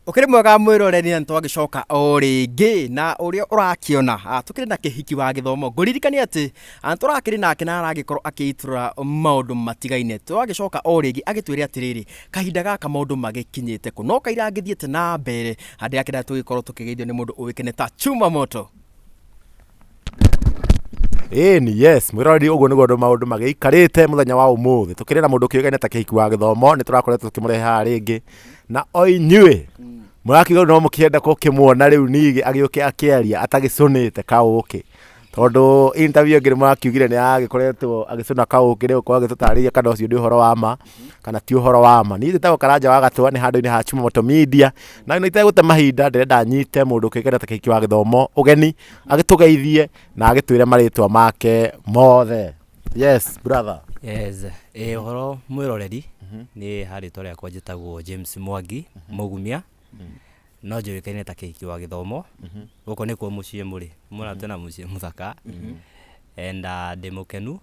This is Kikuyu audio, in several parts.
Ũkĩrĩ mwega mwĩroreri, na nĩtwagĩcoka o rĩngĩ na ũrĩa ũrakĩona tũkĩrĩ na Kĩhiki wa Gĩthomo. Ngũririkanie atĩ tũrakĩrĩ nake na aragĩkorwo akĩitũrũra maũndũ matigaine. Twagĩcoka o rĩngĩ agĩtwĩre atĩrĩrĩ, kahinda gaka maũndũ magĩkinyĩte kũ, no kaira ngĩthiĩte na mbere ndĩrakĩenda tũgĩkorwo tũkĩgeithio nĩ mũndũ ũĩkaine ta Chuma Moto. Ĩni, yes, mwĩroreri, ũguo nĩguo andũ maũndũ magĩikarĩte mũthenya wa ũmũthĩ. Tũkĩrĩ na mũndũ kĩũĩkaine ta Kĩhiki wa Gĩthomo, nĩ tũrakoretwo tũkĩmũrehe haha rĩngĩ. Na o inyuĩ mũrakiuga no mũkĩenda gũkĩmuona rĩu ningĩ agĩũke akĩaria atagĩcũnĩte kaũkĩ. Tondũ interview ĩngĩ nĩ mũrakiugire nĩ agĩkoretwo agĩcũna kaũkĩ, rĩu gũkorwo agĩtũtarĩria kana ũcio nĩ ũhoro wa ma kana ti ũhoro wa ma. Niĩ njĩtagwo Karanja wa Gatũa, nĩ handũ-inĩ ha Chuma Moto Media, na itegũte mahinda ndĩrenda nyite mũndũ ũkĩũĩkaine ta Kĩhiki wa Gĩthomo ũgeni, agĩtũgeithie na agĩtwĩre marĩtwa make mothe. Yes, brother. Yes, ũhoro mwĩroreri, niĩ ha rĩtwa rĩakwa njĩtagwo James Mwangi Mũgumia, no njũĩkaine ta Kĩhiki wa Gĩthomo. Gũkũ nĩkuo mũciĩ mũrĩ, mũrona twĩna mũciĩ mũthaka and ndĩ mũkenu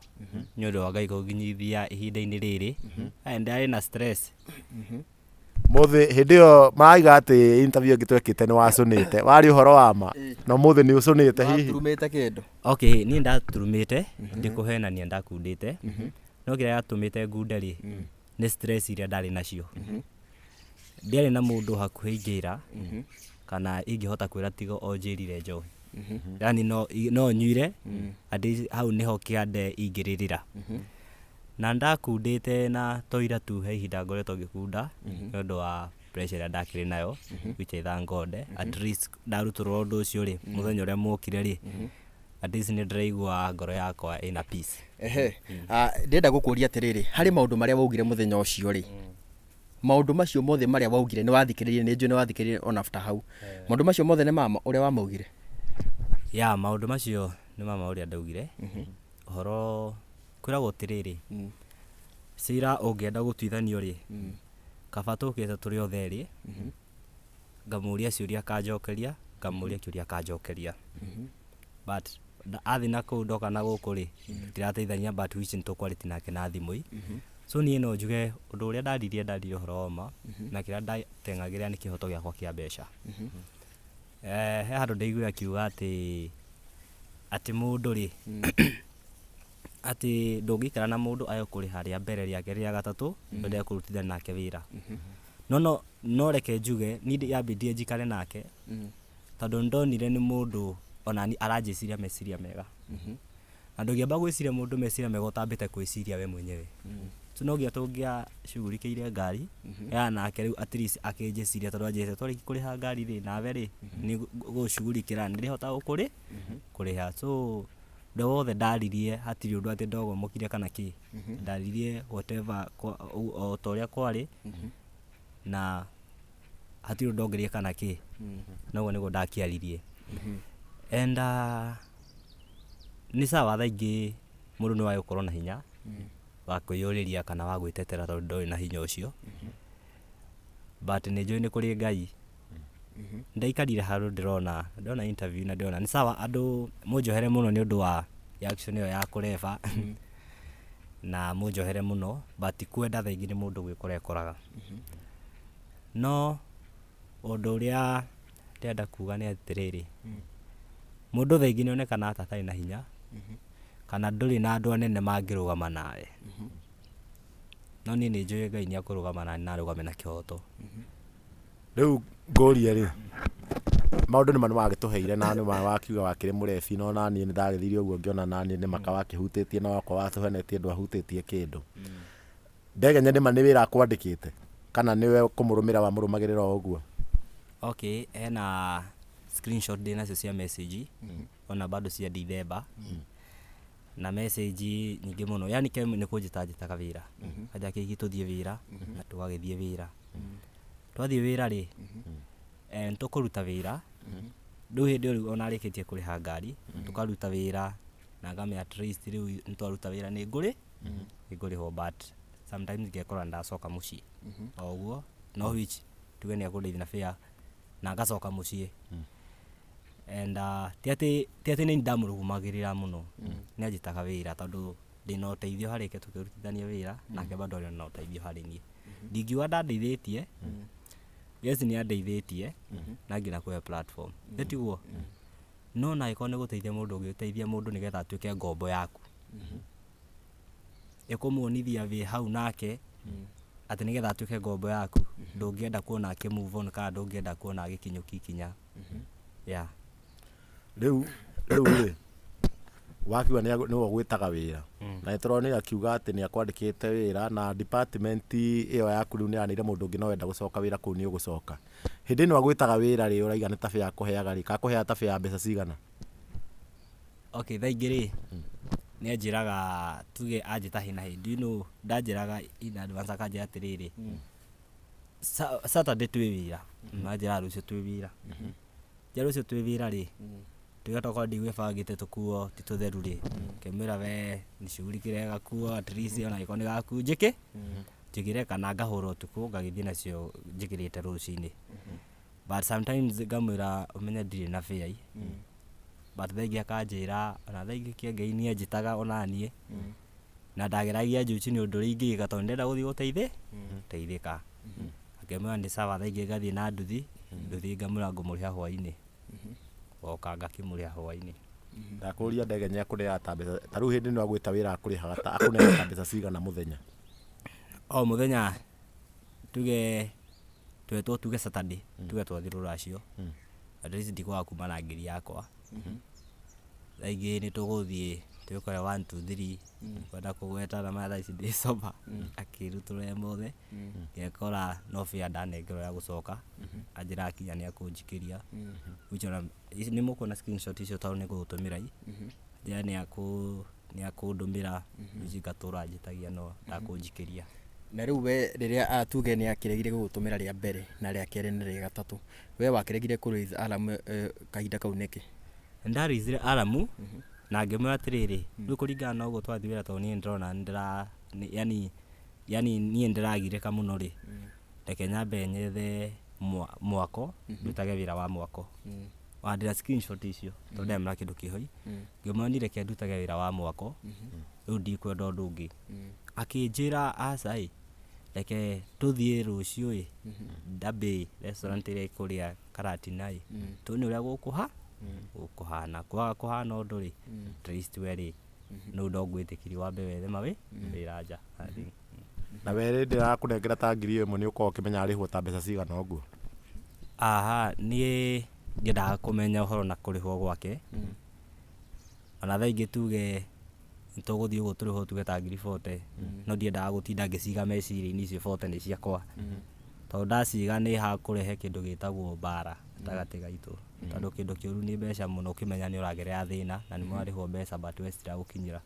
nĩ ũndũ wa Ngai kũnginyithia ihinda-inĩ rĩrĩ. Ndarĩ na stress. Mũthĩ hĩndĩ ĩyo maraiga atĩ interview ĩngĩ twekĩte nĩ wacũnĩte, warĩ ũhoro wa ma? Na ũmũthĩ nĩ ũcũnĩte hihi? Waturumĩte kĩndũ? Okay, niĩ ndaturumĩte, ndikũhenania, ndakundĩte, no kĩrĩa gĩatũmĩte ngunde rĩ, nĩ stress iria ndarĩ nacio. Ndiarĩ na mũndũ hakuhĩ ingĩra kana ingĩhota kwĩra tiga o njĩrire njohi. Yani no nyuire, at hau nĩho kĩande ingĩrĩrĩra. Na ndakundĩte na toira tu, he ihinda ngoretwo ngĩkunda nĩ ũndũ wa pressure ĩrĩa ndakĩrĩ nayo, which I thank God. At least ndarutũrũra ũndũ ũcio rĩ, mũthenya ũrĩa mwokire rĩ, at least nĩ ndĩraigua ngoro yakwa ĩna peace. Ehe, ndĩrenda gũkũria atĩrĩrĩ, harĩ maũndũ marĩa waugire mũthenya ũcio rĩ, maũndũ macio mothe marĩa waugire nĩ wathikĩrĩirie, nĩ njũĩ nĩ wathikĩrĩirie ona after hau, maũndũ macio mothe nĩ mama ũrĩa wamaugire? Ya, maũndũ macio nĩ mama ũrĩa ndaugire. Ũhoro kwĩragwo atĩrĩrĩ, cira ũngĩenda gũtuithanio rĩ, kaba tũkĩte tũrĩ othe erĩ, ngamũria ciũria akanjokeria, ngamũria kĩũria akanjokeria. But athiĩ na kũu ndoka na gũkũ rĩ, tũtirateithania, but which nĩ tũkwarĩtie nake na thimũ. So niĩ no njuge ũndũ ũrĩa ndaririe, ndaririe ũhoro wa ma, na kĩrĩa ndateng'agĩrĩra nĩ kĩhoto gĩakwa kĩa mbeca. He handũ ndaiguire akiuga atĩ mũndũ rĩ, atĩ ndũngĩikara na mũndũ age kũrĩha rĩa mbere, rĩa kerĩ, rĩa gatatũ, ũendelee kũrutithania nake wĩra. No reke njuge niĩ yambindire njikare nake tondũ nĩndonire nĩ mũndũ onani aranjĩciria meciria mega. Na ndũngĩamba gwĩciria mũndũ meciria mega ũtambĩte gwĩciria we mwenyewe. So no nginya tũngĩacugurikĩire ngari ya nake rĩu at least akĩnjĩciria, tondũ anjĩrĩte twarĩkia kũrĩha ngari rĩ, nawe rĩ, nĩ ngũgũcugurikĩra, nĩndĩhotaga kũrĩha. So ũndũ wothe ndaririe hatirĩ ũndũ atĩ ndogomokire kana kĩ. Ndaririe whatever o ta ũrĩa kwarĩ, na hatirĩ ũndũ ndongereire kana kĩ. Noguo nĩguo ndakĩaririe. And nĩ sawa, thaa ingĩ mũndũ no age gũkorwo na hinya wa kwĩyũrĩria kana wa gwĩtetera tondũ ndũrĩ na hinya ũcio. But nĩ njũĩ nĩ kũrĩ Ngai. Ndaikarire handũ ndĩrona ndona interview na ndĩrona nĩ sawa, andũ mũnjohere mũno nĩ ũndũ wa reaction ĩyo ya kũreba, na mũnjohere mũno, but kwenda thaa ingĩ nĩ mũndũ gwĩkora ekoraga. No ũndũ ũrĩa ndĩrenda kuga nĩ atĩrĩrĩ, mũndũ thaa ingĩ nĩ onekanaga ta atarĩ na hinya kana ndũrĩ na andũ anene mangĩrũgama nawe. No niĩ nĩ njũĩ Ngai nĩ akũrũgama nani na arũgame na kĩhoto. Rĩu ngũrie rĩ, maũndũ nĩma nĩwagĩtũheire na nĩma wakiuga wakĩrĩ mũrebi, no naniĩ nĩ ndagĩthire ũguo ngĩona naniĩ nĩma wakĩhutĩtie na wakwa watũhenetie ndwahutĩtie kĩndũ. Ndegenye nĩma nĩ wĩra akwandĩkĩte kana nĩwe kũmũrũmĩra wamũrũmagĩrĩra o ũguo? Okay, hena screenshot ndĩ nacio cia message ona bado cia December na message nyingĩ mũno, yani Kem nĩ kũnjĩta anjĩtaga wĩra, anja kĩhiki tũthiĩ wĩra, na tũgagĩthiĩ wĩra. Twathiĩ wĩra rĩ, nĩ tũkũruta wĩra, rĩu hĩndĩ ĩyo rĩu ona arĩkĩtie kũrĩha ngari, tũkaruta wĩra na ngamenya at least rĩu nĩ twaruta wĩra nĩ ngũrĩhwo, but sometimes ngekora ndacoka mũciĩ o ũguo, no which tuge nĩ ekũndeithia na fare na ngacoka mũciĩ. And ti atĩ nĩ ndamũrũgamagĩrĩra mũno, nĩ anjĩtaga wĩra tondũ ndĩna ũteithio harĩ ke tũkĩrutithania wĩra nake, bado arĩ na ũteithio harĩ niĩ. Ndingiuga ndandeithĩtie. Yes, nĩ andeithĩtie na nginya kũhe platform, nĩ tiguo? No na angĩkorwo nĩ gũteithia mũndũ, ũngĩteithia mũndũ nĩgetha atuĩke ngombo yaku, ĩkũmuonithia wĩ hau nake atĩ nĩgetha atuĩke ngombo yaku, ndũngĩenda kuona akĩ move on kana ndũngĩenda kuona agĩkinyũkia ikinya, yeah. Rĩu rĩ, wakiuga nĩwe ũgwĩtaga wĩra, na nĩ tũronire akiuga atĩ nĩ akwandĩkĩte wĩra na department ĩyo yaku, rĩu nĩ aranĩire mũndũ ũngĩ, no wenda gũcoka wĩra kũu nĩ ũgũcoka. Hĩndĩ ĩno agwĩtaga wĩra rĩ, ũraiga nĩ tabĩa akũheaga rĩ, kakũheaga tabĩa ya mbeca cigana? Okay, thaa ingĩ rĩ, nĩ anjĩraga, tuge anjĩta hi na hi, do you know, ndanjĩraga in advance, akanjĩra atĩrĩrĩ, Saturday twĩ wĩra, anjĩraga rũciũ twĩ wĩra. Njĩra rũciũ twĩ wĩra rĩ, tuge tokorwo ndigwĩbangĩte, tũkuo ti tũtheru rĩ, ngĩmwĩra we nishughulikire gakuo at least, ona angĩkorwo nĩ gaku njĩkĩ njĩkĩre kana ngahũra ũtukũ ngagĩthiĩ nacio njĩkĩrĩte rũcinĩ. But sometimes ngamwĩra ũmenye ndirĩ na fare, but thaa ingĩ akanjĩra, ona thaa ingĩ kĩengei nĩ anjĩtaga onaniĩ, na ndageragia juu chini ũndũ ũrĩa ingĩka tondũ ndĩrenda gũthiĩ gũteithĩka. Ngĩmwĩra nĩ sawa, thaa ingĩ ngathiĩ na nduthi nduthi, ngamwĩra ngũmũrĩha hwainĩ, oka ngakĩmũrĩha hwainĩ. Ndakũria, Ndege nĩ akũneaga ta mbeca, ta rĩu hĩndĩ ĩno agwĩta wĩra, akũrĩhaga ta, akũneaga ta mbeca cigana mũthenya? O mũthenya, tuge twetwo, tuge Saturday, tuge twathiĩ rũracio, at least ndikwaga kuma na ngiri yakwa. Thaa ingĩ nĩ tũgũthiĩ twĩkore one two three, kwenda kũgweta na maya, thaa ici ndĩ sober, akĩrutũrũre mothe, ngekora no fare ndanengerwo ya gũcoka, anjĩra akinya nĩ akũnjikĩria, which ona ici nĩ mũkuona screenshot icio tondũ nĩ ngũgũtũmĩra i njĩra nĩ akũndũmĩra, which ngatũra njĩtagia no ndakũnjikĩria. Na rĩu we rĩrĩa tuge nĩ akĩregire gũgũtũmĩra rĩa mbere na rĩa kerĩ na rĩa gatatũ, we wakĩregire kũ raise alarm kahinda kau nĩkĩ? Ndarĩithire alarm na ngĩmwĩra atĩrĩrĩ, rĩu kũringana na ũguo twathiĩ wĩra, tondũ niĩ ndĩrona nĩndĩra yani niĩ nĩndĩragirĩka mũno rĩ, reke nyambe nyethe mwako, ndutage wĩra wa mwako. Ona ndĩna screenshot icio tondũ ndĩramwĩra kĩndũ kĩhoi, ngĩmwĩra niĩ reke ndutage wĩra wa mwako, rĩu ndikwenda ũndũ ũngĩ. Akĩnjĩra aca ĩ, reke tũthiĩ rũciũ ĩ, Ndambĩ restaurant ĩrĩa ĩkũrĩa Karatina ĩ, tuone ũrĩa gũkũhana, kwaga kũhana ũndũ rĩ, at least we rĩ, no ngwĩtĩkĩria wambe wethe mawĩ wĩra nja, I think. Na we rĩndĩ arakũnengera ta 1000 nĩ ũkorwo ũkĩmenya arĩhwo ta mbeca cigana ũguo? Aha, niĩ ndiendaga kũmenya ũhoro na kũrĩhwo gwake. Ona thaa ingĩ tuge nĩtũgũthiĩ ũguo tũrĩhwo tuge ta 40,000, no ndiendaga gũtinda ngĩciga meciria-inĩ icio 40 nĩ ciakwa, tondũ ndaciga nĩ hakũrehe kĩndũ gĩtagwo mbara gatagatĩ gaitũ, tondũ kĩndũ kĩũru nĩ mbeca mũno, ũkĩmenya nĩ ũragerera thĩna na nĩ mũrarĩhwo mbeca but we citiragũkinyĩra.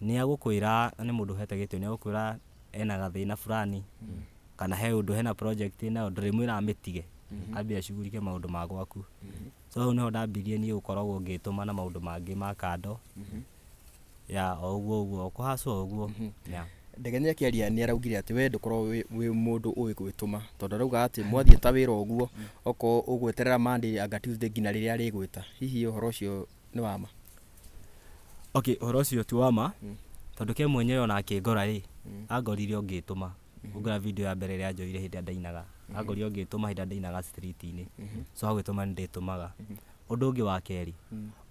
Nĩ agũkwĩra nĩ mũndũ ũhete gĩtĩo, nĩ agũkwĩra ena gathĩna fulani kana he ũndũ, hena project ĩnayo, ndũrĩmwĩra amĩtige ambie acugurike maũndũ ma gwaku. So hau nĩho ndambirie niĩ gũkoragwo ngĩtũma na maũndũ mangĩ ma kando ya o ũguo ũguo kũhacwo ũguo, yeah. Ndege nĩ akĩaria nĩ araugire atĩ we ndũkoragwo wĩ mũndũ ũĩ gwĩtũma, tondũ arauga atĩ mwathiĩ ta wĩra ũguo, okorwo ũgweterera Monday anga Tuesday nginya rĩrĩa arĩgwĩta. Hihi ũhoro ũcio nĩ wa ma? Okay, ũhoro ũcio ti wa ma, tondũ ke mwenyewe ona akĩngora rĩ, angorire o ngĩtũma. Ũngĩrora video ya mbere ĩrĩa anjoire hĩndĩ ĩrĩa ndainaga, angorire o ngĩtũma hĩndĩ ĩrĩa ndainaga street-inĩ. So ha gwĩtũma nĩ ndĩtũmaga. Ũndũ ũngĩ wa kerĩ,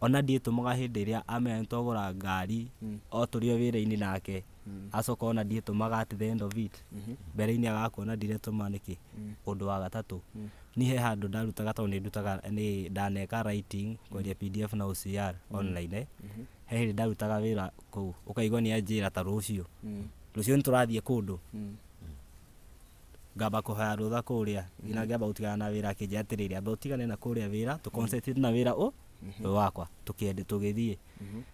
ona ndiĩtũmaga hĩndĩ ĩrĩa amenya nĩ twagũra ngari, o tũrĩ o wĩra-inĩ nake, acoka ona ndiĩtũmaga at the end of it. Mbere-inĩ agakuona ndiretũma nĩkĩ. Ũndũ wa gatatũ, niĩ he handũ ndarutaga, tondũ nĩ ndutaga, nĩ ndaneka writing, kwendia PDF na OCR online eh. He hĩndĩ ndarutaga wĩra kũu, ũkaigua nĩ anjĩra ta rũciũ, rũciũ nĩ tũrathiĩ kũndũ, ngamba kũhoya rũtha kũrĩa, nginya ngĩamba gũtigana na wĩra, akĩnjĩra atĩrĩrĩ, amba ũtigane na kũrĩa wĩra, tũ concentrate na wĩra ũyũ wakwa, tũkĩende tũgĩthiĩ.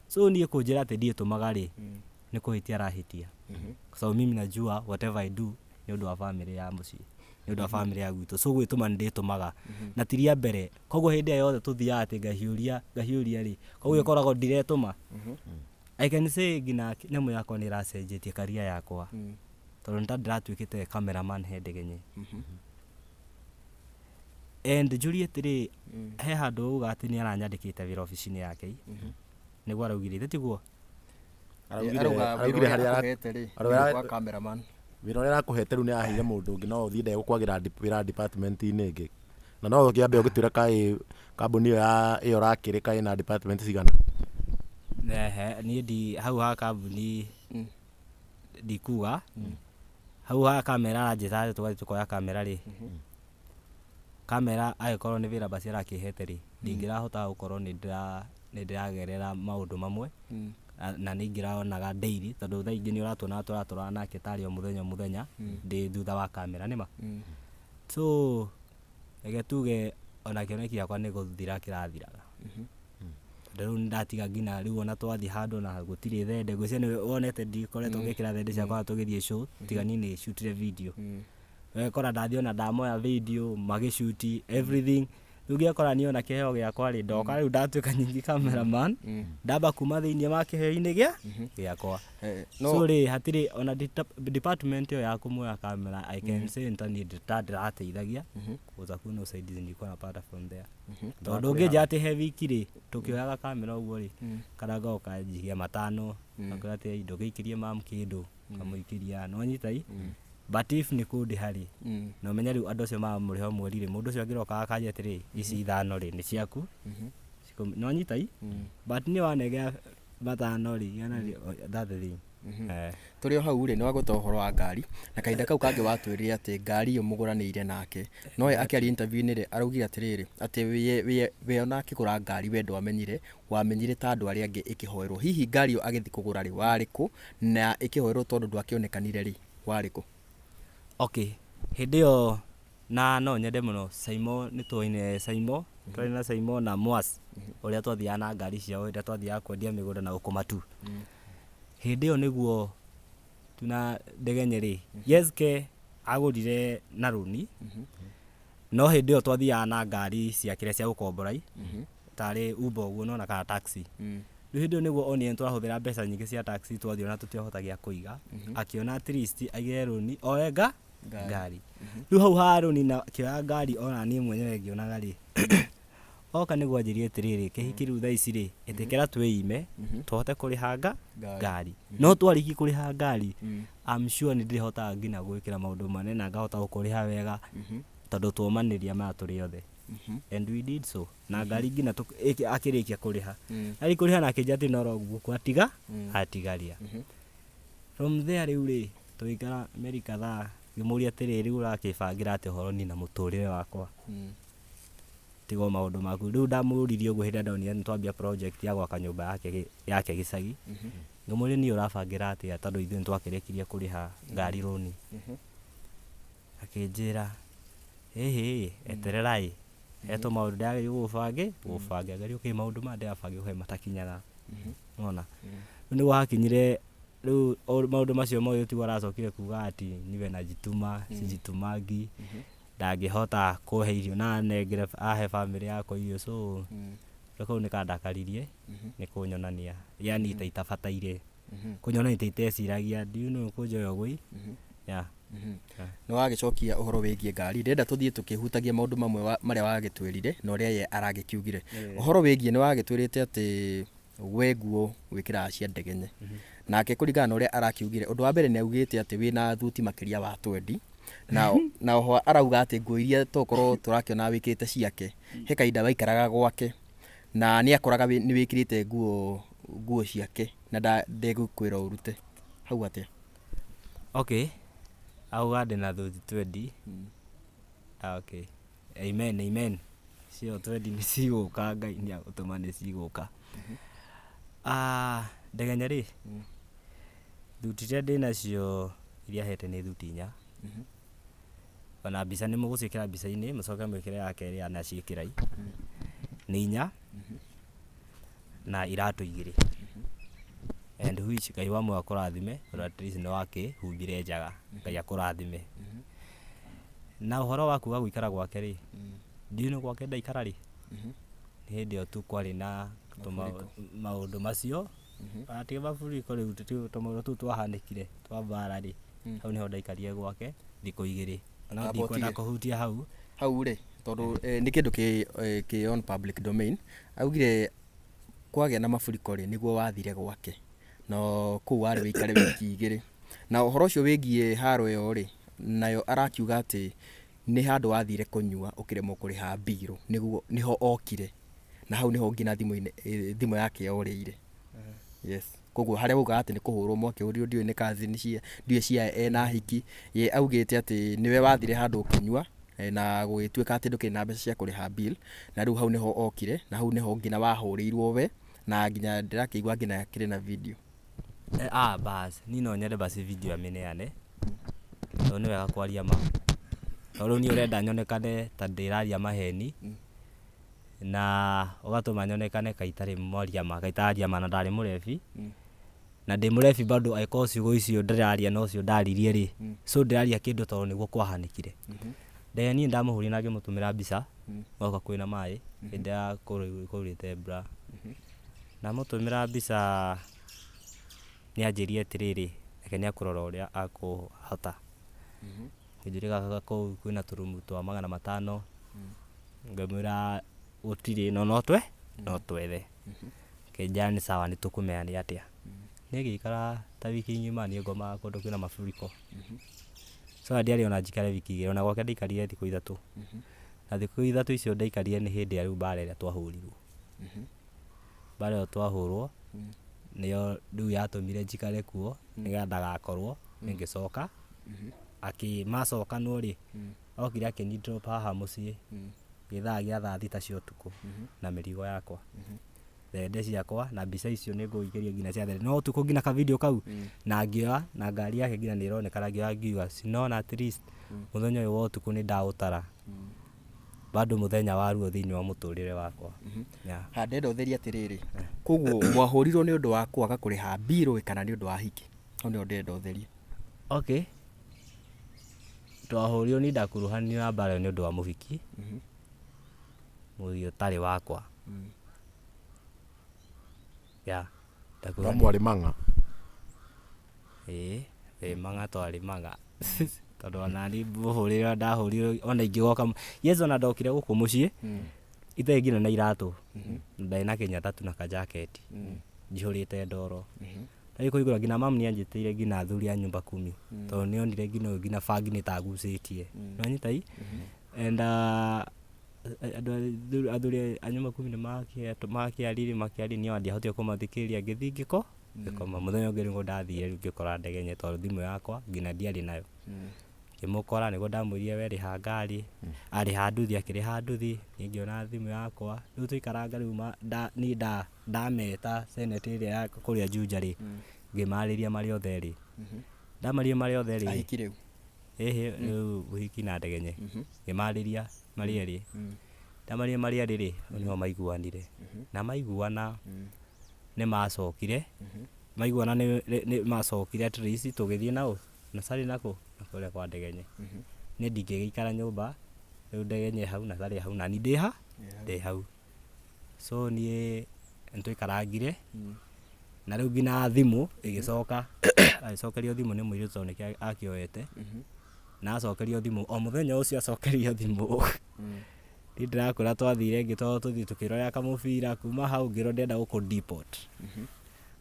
So niĩ kũnjĩra atĩ ndiĩtũmaga rĩ, nĩ kũhĩtia arahĩtia. So mimi najua whatever I do nĩ ũndũ wa bamĩrĩ ya mũciĩ, nĩ ũndũ wa bamĩrĩ ya gwitũ. So gwĩtũma nĩ ndĩtũmaga, na ti rĩa mbere. Koguo hĩndĩ ĩrĩa yothe tũthiaga atĩ ngahiũria ngahiũria rĩ, koguo ĩkoragwo ndiretũma. I can say nginya nyamũ yakwa nĩ ĩracenjetie career yakwa, tondũ nĩ ta ndĩratuĩkĩte cameraman he Ndegenye. And njũrie atĩrĩ, he handũ auga atĩ nĩ aranyandĩkĩte wĩra obici-inĩ yake, nĩguo araugire, ithe tiguo? Araugire Arauga wĩra araugire ũrĩa harĩa akũhete rĩ, arauga nĩ gwa cameraman. Wĩra ũrĩa arakũhete rĩu nĩ aheire mũndũ ũngĩ, no ũthiĩ ndegũkwagĩra wĩra department-inĩ ĩngĩ. Na no ũkĩambe ũgĩtwĩra kaĩ kambuni ĩyo ya ĩyo ũrakĩrĩ kaĩ na department cigana? Ehe, niĩ ndi hau ha kambuni ndikuga hau ha kamera aranjĩta atĩ tũgathiĩ tũkoya kamera rĩ, kamera angĩkorwo nĩ wĩra basi arakĩhete rĩ, ndingĩrahota gũkorwo nĩ ndĩragerera maũndũ mamwe na nĩ ingĩronaga daily, tondũ thaa ingĩ nĩ ũratuona tũratwarana nake tarĩ o mũthenya o mũthenya ndĩ thutha wa kamera nĩma. So reke tuge ona kĩoneki gĩakwa nĩ gũthira kĩrathiraga, tondũ rĩu nĩndatiga nginya rĩu ona twathiĩ handũ na gũtirĩ thende, ngwĩciria nĩ wonete ndikoretwo ngĩkĩra thende ciakwa tũgĩthiĩ show, tiga niĩ nĩ shootire video. Ũgakora ndathiĩ ona ndamoya video magĩshoot everything. Rĩu ngekora niĩ ona kĩheo gĩakwa rĩ, ndoka rĩu ndatuĩka nyingĩ cameraman, ndamba kuma thĩinĩ wa kĩheo-inĩ gĩa gĩakwa. No So rĩ, hatirĩ ona department ĩyo ya kũmuoya camera, I can say nta niĩ ta ndĩrateithagia cause hakuna usaidizi nilikuwa napata from there, tondũ ũngĩnjĩra atĩ he wiki rĩ tũkĩoyaga kamera ũguo rĩ, kana ngoka njigia matano akwĩra atĩ ndũgĩikĩrie mam kĩndũ, kamũikĩria no nyita i, but if nĩ kũndĩha rĩ, na ũmenye rĩu andũ acio maramũrĩha o mweri rĩ, mũndũ ũcio angĩroka akanjia atĩrĩ, ici ithano rĩ nĩ ciaku, no nyita i, but niĩ wanengera matano rĩ, igana rĩ, that's the thing. Tũrĩ o hau rĩ, nĩ wagweta ũhoro wa ngari, na kahinda kau kangĩ watwĩrire atĩ ngari ĩyo mũgũranĩire nake, no we akĩaria interview-inĩ rĩ, araugire atĩrĩrĩ, atĩ we ona akĩgũra ngari we ndwamenyire, wamenyire ta andũ arĩa angĩ ĩkĩhoerwo. Hihi ngari ĩyo agĩthiĩ kũgũra rĩ, warĩ kũ, na ĩkĩhoerwo tondũ ndwakĩonekanire rĩ, warĩ kũ? Okay, hĩndĩ ĩyo na no nyende mũno Saimo, nĩ tuoine Saimo, twarĩ na Saimo na Mwas ũrĩa twathiaga na ngari ciao hĩndĩ ĩrĩa twathiaga kwendia mĩgũnda na gũkũ matu. Hĩndĩ ĩyo nĩguo tuna Ndegenye rĩ, yes, ke agũrire na rũni, no hĩndĩ ĩyo twathiaga na ngari ciakĩrĩa cia gũkombora i tarĩ Uber ũguo nona kana taxi. Rĩu hĩndĩ ĩyo nĩguo onire nĩtũrahũthĩra mbeca nyingĩ cia taxi twathiĩ, ona tũtiahotagia kũiga, akĩona at least aige rũni oe ngari. Rĩu hau ha rũni na akĩoya ngari, ona niĩ mwenyewe ngĩonaga rĩ, oka nĩguo anjĩrie atĩrĩrĩ, kĩhiki rĩu thaa ici rĩ, ĩtĩkĩra twĩime tũhote kũrĩha ngari, no twarĩkia kũrĩha ngari, I'm sure nĩ ndĩrĩhotaga nginya gwĩkĩra maũndũ manene na ngahota gũkũrĩha wega, tondũ tuomanĩria maya tũrĩ othe. And we did so, na ngari nginya akĩrĩkia kũrĩha, arĩ kũrĩha na akĩnjĩra atĩ no logbook atiga atigaria. From there rĩu rĩ, tũgĩikara mĩeri kadhaa, ngĩmũria atĩrĩrĩ, rĩu ũrakĩbangĩra atĩ ũhoro niĩ na mũtũrĩre wakwa, tiga o maũndũ maku? Rĩu ndamũririe ũguo hĩndĩ ĩrĩa ndonire nĩ twambia project ya gwaka nyũmba yake gĩcagi. Ngĩmũria, niĩ ũrabangĩra atĩa, tondũ ithuĩ nĩ twakĩrĩkirie kũrĩha ngari rũni? Akĩnjĩra, ĩhĩ, eterera ĩ, he tũmaũndũ ndĩrageria gũgũbangĩ geria ũkĩ maũndũ maya ndĩrabangĩ he matakinyaga nona. Rĩu nĩguo hakinyire rĩu maũndũ macio mothe, tiguo aracokire kuga ati niwe najituma sijitumangi, ndangĩhota kũhe irio na anengere ahe bamĩrĩ yakwa irio. So rĩu kau nĩkandakaririe nĩ kũnyonania yani ta itabataire kũnyonania ta iteciragia, do you know, kũnjoya ũguo yeah. Nĩ wagĩcokia ũhoro wĩgiĩ ngari, ndĩrenda tũthiĩ tũkĩhutagia maũndũ mamwe marĩa wagĩtwĩrire na ũrĩa ye aragĩkiugire. Ũhoro wĩgiĩ nĩ wagĩtwĩrĩte atĩ we nguo wĩkĩraga cia Ndegenye, nake kũringana na ũrĩa arakiugire, ũndũ wa mbere nĩ augĩte atĩ wĩna thuti makĩria wa twendi, na oho arauga atĩ nguo iria tokorwo tũrakĩona wĩkĩrĩte ciake, he kahinda waikaraga gwake na nĩ akoraga nĩ wĩkĩrĩte nguo ciake na ndegũkwĩra ũrute hau atĩa? Okay, auga ndĩna thuti twendi. Ah, okay, amen, amen, cio twendi nĩ cigũka, Ngai nĩ agũtũma nĩ cigũka. Ah, Ndegenye rĩ, thuti iria ndĩnacio iria hete nĩ thuti inya. Ona mbica nĩ mũgũciĩkĩra mbica-inĩ, mũcoke mwĩkĩre ya kerĩ anaciĩkĩra i nĩ inya na iratũ igĩrĩ, and which Ngai wa muoyo akũrathime, tondũ at least nĩ wakĩhumbire njaga. Ngai akũrathime. Na ũhoro wa kuga gũikara gwake rĩ, ndiũĩ nĩ gwake ndaikara rĩ, nĩ hĩndĩ ĩyo tu kwarĩ na maũndũ macio tiga mafuriko rĩu, tũmaũndũ tũu twahanĩkire twa mbara rĩ, hau nĩho ndaikarire gwake thikũ igĩrĩ, no Amba ndikwenda ũtige. Kũhutia hau. Hau rĩ, tondũ nĩ kĩndũ kĩ on public domain, augire kwagĩa na mafuriko rĩ, nĩguo wathire gwake, no kũu warĩ wĩikare wiki igĩrĩ. Na ũhoro ũcio wĩgiĩ haro ĩyo rĩ, nayo arakiuga atĩ nĩ handũ wathire kũnyua ũkĩremwo kũrĩha mbirũ, nĩguo nĩho okire na hau nĩho nginya thimũ-inĩ thimũ yake yorĩire. Yes, koguo harĩa ugaga atĩ nĩ kũhũrwo mwakĩhũrirwo, ndiũĩ nĩ cousin cia, ndiũĩ cia ena hiki ye, augĩte atĩ nĩwe wathire handũ ũkĩnyua na gũgĩtuĩka atĩ ndũkĩrĩ na mbeca cia kũrĩha bill, na rĩu hau nĩho okire na hau nĩho nginya wahũrĩirwo we, na nginya ndĩrakĩigua nginya kĩrĩ na video. Ah, bas niĩ no nyende basi video amĩneane, tondũ nĩ wega kwaria ma, tondũ rĩu niĩ ũrenda nyonekane ta ndĩraria maheni, na ũgatũma nyonekane ka itarĩ mwaria ma, ka itararia ma, na ndarĩ mũrebi, na ndĩ mũrebi bado, angĩkorwo ciugo icio ndĩraria nocio ndaririe rĩ, so ndĩraria kĩndũ tondũ nĩguo kwahanĩkire. Ndege niĩ ndamũhũrire na ngĩmũtũmĩra mbica goka kwĩna maĩ hĩndĩ ya kwaurĩte mbura. Ndamũtũmĩra mbica, nĩ anjĩrire atĩrĩrĩ, reke nĩ akũrora ũrĩa akũhota. Akĩnjĩra gaka kũu kwĩna tũrumu twa 500, ngĩmwĩra gũtirĩ, no no twethe. Akĩnjĩra nĩ sawa, nĩ tũkũmenya nĩ atĩa. Niĩ ngĩikara ta wiki ng'ima, niĩ ngomaga kũndũ kwĩna mafuriko. So ona ndiarĩ ona njikare wiki 2, ona gwake ndaikarire thikũ 3. Na thikũ 3 icio ndaikarire nĩ hĩndĩ ya rĩu mbara ĩrĩa twahũrirwo. Mbara ĩyo twahũrwo nĩyo rĩu yatũmire njikare kuo nĩgetha ndagakorwo ngĩcoka. Akĩ macokanwo rĩ, okire akĩni drop haha mũciĩ gĩthaa gĩa thaa 6 cia ũtukũ na mĩrigo yakwa, thende ciakwa, na mbica icio nĩ ngũikĩria nginya cia thende no ũtukũ, nginya ka video kau, na ngĩoya na ngari yake nginya nĩ ĩronekana, ngĩoya ngiuga sinona at least mũthenya ũyũ wa ũtukũ nĩ ndaũtara bado mũthenya wa ruo thĩinĩ wa mũtũrĩre wakwa, yeah. Ha ndenda ũtherie atĩrĩrĩ, koguo mwahũrirwo nĩ ũndũ wa kwaga kũrĩha mbirũ kana nĩ ũndũ wa hiki? Hau nĩho ndĩrenda ũtherie. Okay, twahũrirwo, niĩ ndakuruhanire na mbara ĩyo nĩ ũndũ wa mũhiki, mũhiki ũtarĩ wakwa, yeah. No Ndakuruhanire. Mwarĩ mang'a? Ĩĩ, ĩ mang'a, twarĩ mang'a, tondũ ona niĩ mũhũrĩre ndahũrirwo, ona ingĩgoka, yes, ona ndokire gũkũ mũciĩ itarĩ nginya na iratũ, ndarĩ na kĩnyata tu na kajaketi njihũrĩte ndoro. Rĩu kũhingũra nginya mamu nĩ anjĩtĩire nginya athuri a nyumba kumi, tondũ nĩ onire nginya ũyũ nginya bangi nĩ tagucĩtie, nĩwanyita i and andũ athuri a nyumba kumi nĩ makĩaririe makĩaria, niĩ ona ndiahotire kũmathikĩrĩria, ngĩthiĩ ngĩkoma. Mũthenya ũngĩ nĩguo ndathire rĩu ngĩkora Ndegenye, tondũ thimũ yakwa nginya ndiarĩ nayo. Ngĩmũkora, nĩguo ndamwĩrire we rĩha ngari, arĩha nduthi, akĩrĩha nduthi, niĩ ngĩona thimũ yakwa. Rĩu twaikaranga rĩu niĩ ndameta senate ĩrĩa ya kũrĩa Juja rĩ, ngĩmarĩria marĩ othe erĩ, ndamarĩria marĩ othe rĩ. Ahiki rĩu? Ĩhĩ, rĩu ũhiki na Ndegenye, ngĩmarĩria marĩ erĩ, ndamarĩria marĩ erĩ rĩ, hau nĩho maiguanire, na maiguana nĩ macokire, maiguana nĩ macokire, at least tũgĩthiĩ nao na Sarĩ nakũ na kũrĩa kwa Ndegenye. Niĩ ndingĩgĩikara nyũmba rĩu, Ndegenye hau na Sarĩ hau na niĩ ndĩ ha ndĩ hau, so niĩ nĩtwaikarangire na rĩu nginya thimũ ĩgĩcoka, agĩcokerio thimũ nĩ mũirĩtu, tondũ nĩkĩo akĩoete, na acokerio thimũ o mũthenya ũcio acokerio thimũ, niĩ ndĩrakwĩra twathire ngĩtwarwo tũthiĩ tũkĩrorera kamũbira, kuma hau ngĩrwo ndĩrenda gũkũ deport,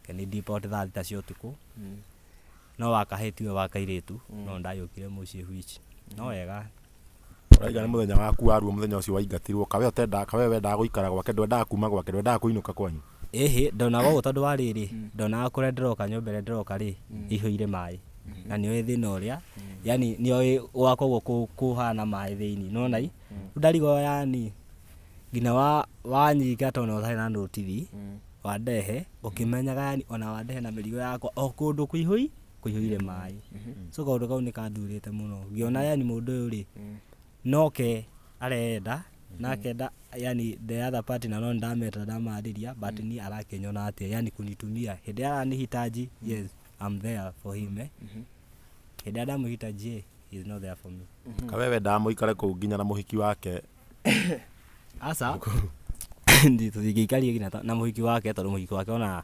akĩni deport thaa 6 cia ũtukũ, no wa kahĩĩ tiwe wa kairĩtu, no ndagĩũkire mũciĩ, which no wega. Ũraiga nĩ mũthenya waku wa ruo mũthenya ũcio waingatirwo, kawe ũtendaga, kawe wendaga gũikara gwake, ndwendaga kuma gwake, ndwendaga kũinũka kwanyu? Ĩhĩ, ndonaga ũguo, tondũ wa rĩrĩ, ndonaga kũrĩa ndĩroka, nyũmba ĩrĩa ndĩroka rĩ, ĩihũire maĩ, na nĩoĩ thĩna ũrĩa, yani nĩoĩ gwakwa ũguo kũhana maĩ thĩinĩ, nĩwona i rĩu ndarigwo, yani nginya wanyingata ona ũtarĩ na notithi, wandehe ũkĩmenyaga, yani ona wandehe na mĩrigo yakwa o kũndũ kũihũire maĩ, so kaũndũ kau nĩ kandurĩte mũno, ngĩona yani mũndũ ũyũ rĩ, noke arenda na akenda, yani the other party, na no ndameta ndamarĩria, but niĩ arakĩnyona atĩa, yani kunitumia hĩndĩ ĩrĩa aranihitaji, yes, I'm there for him, eh, hĩndĩ ĩrĩa ndamũhitaji, eh, he is not there for me. Kawe wendaga mũikare kũu nginya na mũhiki wake? Aca, tũtingĩikarie nginya na mũhiki wake, tondũ mũhiki wake ona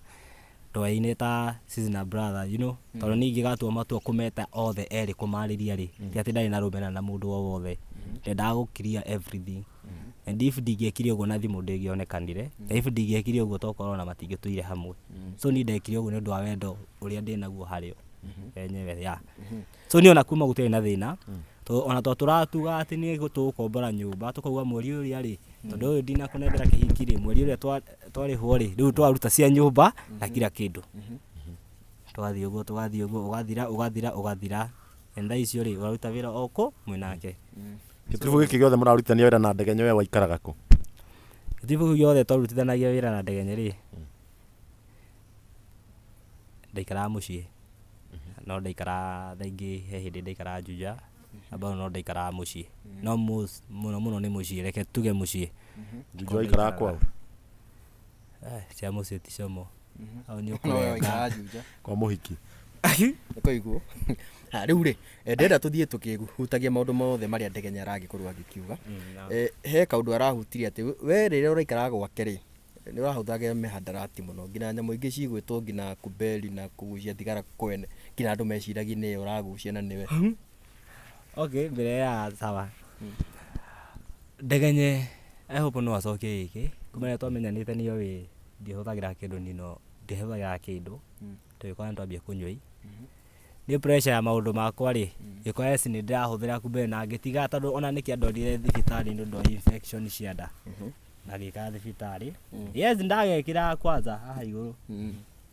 twaine ta sister na brother, tondũ niĩ ingĩgatua matua kũmeta othe erĩ kũmarĩria rĩ, ti atĩ ndarĩ na rũmena na mũndũ o wothe, ndendaga gũ clear everything, and if ndingĩekire ũguo na thimũ ndĩngĩonekanire, na if ndingĩekire ũguo tokorwo ona matingĩtũire hamwe, so niĩ ndekire ũguo nĩ ũndũ wa wendo ũrĩa ndĩnaguo harĩo. Enyewe ya so niĩ ona kuma gũtirĩ na thĩna. Ona to tũratuga atĩ nĩ tũgũkombora nyũmba, tũkauga mweri ũrĩa rĩ, tondũ ũyũ ndinakũnengera kĩhiki rĩ, mweri ũrĩa twarĩhwo rĩ, rĩu twaruta cia nyũmba na kila kĩndũ. Twathiĩ ũguo, tũgathiĩ ũguo, ũgathira, ũgathira, ũgathira. And thaa icio rĩ, ũraruta wĩra o kũ mwĩnake. Gĩtiribũ gĩkĩ gĩothe mũrarutithania wĩra na Ndegenye, we waikaraga kũ? Gĩtiribũ kĩu gĩothe twarutithanagia wĩra na Ndegenye rĩ, ndaikaraga mũciĩ. No ndaikaraga thaa ingĩ, he hĩndĩ ndaikaraga Juja, na bado no ndaikaraga mũciĩ. No most mũno mũno nĩ mũciĩ, reke tuge mũciĩ. Juja waikaraga kwao? Cia mũciĩ ti como. Hau nĩ No ũkũrenga. waikaraga Juja. Kwa mũhiki. Nĩkũiguo. Ha, rĩu rĩ, ndĩrenda tũthiĩ tũkĩhutagia maũndũ mothe marĩa Ndegenye aragĩkorwo agĩkiuga. He kaũndũ arahutirie atĩ we rĩrĩa ũraikaraga gwake rĩ, nĩ ũrahũthagĩra mĩhandarati mũno, nginya nyamũ ingĩ cigwĩtwo nginya kubeli na kũgucia thigara kwene, nginya andũ meciragia nĩwe ũragucia na nĩwe. Okay, mbere ya sawa. Ndegenye, I hope no acokie gĩkĩ. Kuma rĩrĩa twamenyanĩte nĩ oĩ ndihũthagĩra kĩndũ nino, ndihũthagĩra kĩndũ. Tũgĩkorwo nĩ twambia kũnyua ĩ. Nĩ pressure ya maũndũ makwa rĩ, ngĩkora yes nĩ ndĩrahũthĩra kumbe na ngĩtiga, tondũ ona nĩkĩo andwarire thibitarĩ nĩ ũndũ wa infection cia nda. Na ngĩikara thibitarĩ. Yes, ndagekĩraga kwanza haha igũrũ.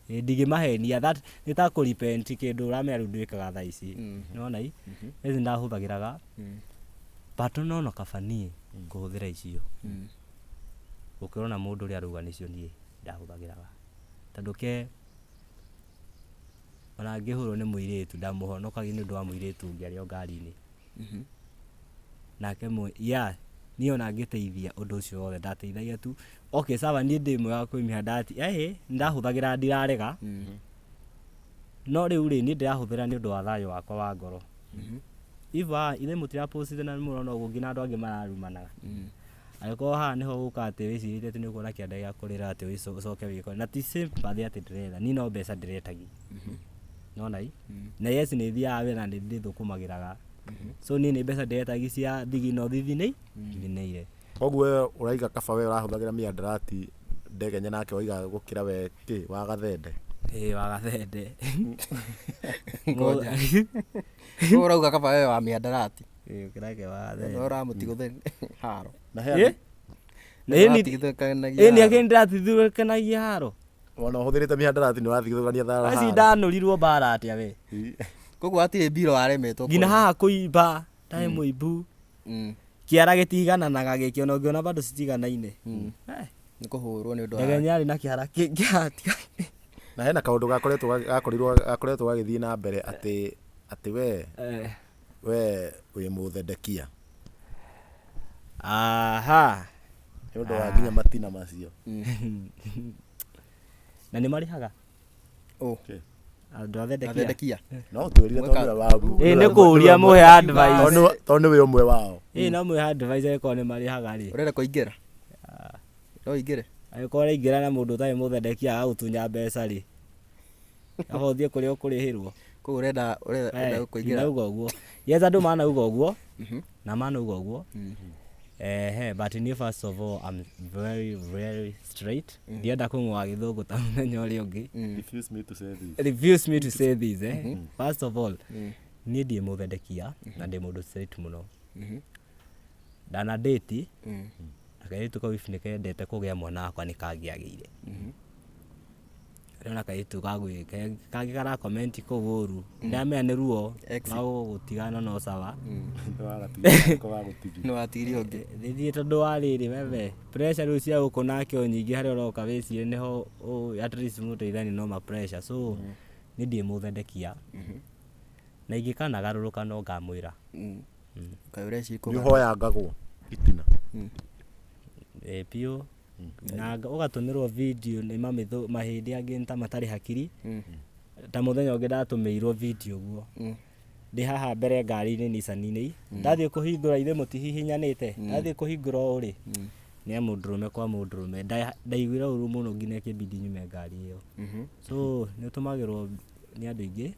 Ĩ, ndingĩmahenia that nĩ ta kũ repent kĩndũ ũramenya rĩu ndwĩkaga thaa ici. Nĩwona ĩ? Yes, ndahũthagĩraga. But no no kaba niĩ kũhũthĩra icio. Gũkĩra ona mũndũ ũrĩa arauga nĩcio niĩ ndahũthagĩraga. Tondũ ke ona ngĩhũrwo nĩ mũirĩtu, ndamũhonokagia nĩ ũndũ wa mũirĩtu ũngĩ arĩ o ngari-inĩ. Nake yeah, niĩ ona ngĩteithia ũndũ ũcio wothe ndateithagia tu. Okay, sawa, niĩ ndĩ mwega kwĩ mĩhandarati. Ndahũthagĩra, ndirarega. No rĩu rĩ, niĩ ndĩrahũthĩra nĩ ũndũ wa thayũ wakwa wa ngoro. If ithe mũtirapostire na nĩmũrona ũguo nginya andũ angĩ mararumanaga. Angĩkorwo haha nĩho ũgũka atĩ wĩcirĩtie atĩ nĩũkuona kĩanda gĩa kũrĩra atĩ ũcoke wĩkore. Na ti sympathy atĩ ndĩretha, niĩ no mbeca ndĩretagia. Nĩwona ĩ? Na yes, nĩ thiaga wĩra na nĩ ndĩthũkũmagĩraga. So niĩ nĩ mbeca ndĩretagia cia thigino thithinĩire. Koguo we ũraiga kaba we ũrahũthagĩra mĩandarati Ndegenye nake waiga gũkĩra we kĩ wa Gathende. Ĩĩ, wa Gathende. Ngoja. Wewe ũrauga kaba we wa mĩandarati. Ĩĩ, gũkĩra ke wa Gathende. Na ũramũtigũthĩ haro. Na he andũ Na ĩni Ũratigithũkanagia ĩni haro. akĩ ndĩratigithũkanagia haro. Ona ũhũthĩrĩte mĩhandarati nĩ ũratigithũkania thara Aci haro. ndanũrirwo mbara atĩa we. Koguo hatirĩ mbiro waremetwo. Nginya haha kũimba, ndarĩ mũimbu. Kĩara gĩtigananaga gĩkĩ, ona ũngĩona bado citiganaine. Nĩ kũhũrwo nĩ ũndũ wa Ndegenye arĩ na kĩara kĩngĩ. Na hena kaũndũ gakoretwo gagĩthiĩ na mbere atĩ we wĩ mũthendekia. Aha. Nĩ ũndũ wa nginya matina macio. Na nĩ marĩhaga? Oh. Andũ athendekia. Athendekia. No ũtwĩrire tondũ nĩwe wa Ĩ, nĩ kũũria mũhe advice. Tondũ nĩwe ũmwe wao. Ĩ, no mũhe advice angĩkorwo nĩ marĩhaga rĩ. Ũrenda kũingĩra? No ũingĩre? Angĩkorwo ũraingĩra na mũndũ ũtarĩ mũthendekia agagũtunya mbeca rĩ. Kaba ũthiĩ kũrĩa ũkũrĩhĩrwo. Koguo ũrenda kũingĩra. Ndinauga ũguo. Yes, andũ manauga ũguo. Na manauga ũguo. But niĩ first of all, I'm very, very straight. Ndienda kũng'oa gĩthũngũ ta mũthenya ũrĩa ũngĩ. Refuse me to say this. Refuse me to say this, eh. First of all, niĩ ndirĩ mũthendekia na ndĩ mũndũ straight mũno. Ndana date, na kairĩtu kau if nĩkendete kũgĩa mwana wakwa nĩkangĩagĩire. Rĩu na kairĩtu kangĩ kara comment kũu ũru, ndamenya nĩ ruo Ex. rwa gũtigana no sawa. Nĩ watigirio ũngĩ. Nĩthiĩ tondũ wa rĩrĩ wewe pressure rĩu cia gũkũ nake o nyingĩ harĩa ũroka wĩcirie nĩho at least mũteithani no ma pressure. So niĩ ndirĩ mũthendekia. Na ingĩkanagarũrũka no ngamwĩra. Kaĩ ũreciria Nĩ kũgarũrũka? ũhoyangagwo itina. Ĩ biũ. Na ũgatũmĩrwo video nĩ mahĩndĩ angĩ nĩ ta matarĩ hakiri. Ta mũthenya ũngĩ ndatũmĩirwo video ũguo. Ndĩ haha mbere ngari-inĩ Nissan-inĩ. Ndathiĩ kũhingũra ithe mũtihihinyanĩte. Ndathiĩ kũhingũra ũũ rĩ, nĩ ya mũndũrũme kwa mũndũrũme. Ndaiguire ũru mũno nginya ĩkĩmbidi nyume ngari ĩyo. So nĩ ũtũmagĩrwo nĩ andũ aingĩ.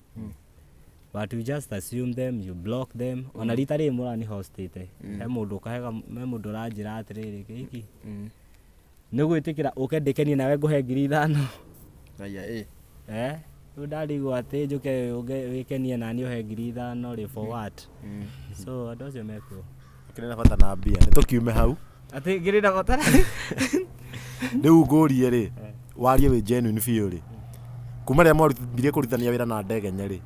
But you just assume them, you block them. Ona rita rĩrĩ mũrani hostĩte. He mũndũ ũkahega, he mũndũ ũranjĩra atĩrĩrĩ, kĩhiki. Nĩ gwĩtĩkĩra ũke ndĩkenie nawe ngũhe 5,000. Aya, ĩ. Rĩu ndarigwo atĩ njũke wĩkenie nani ũhe 5,000 rĩ, for what? So andũ acio mekuo. Kĩrĩ na bata na mbia nĩ tũkiume hau. Atĩ ngĩrĩ na bata. Rĩu ngũrie rĩ, warie wĩ genuine biũ rĩ, kuma rĩrĩa mwarutire kũrutithania wĩra na Ndegenye rĩ,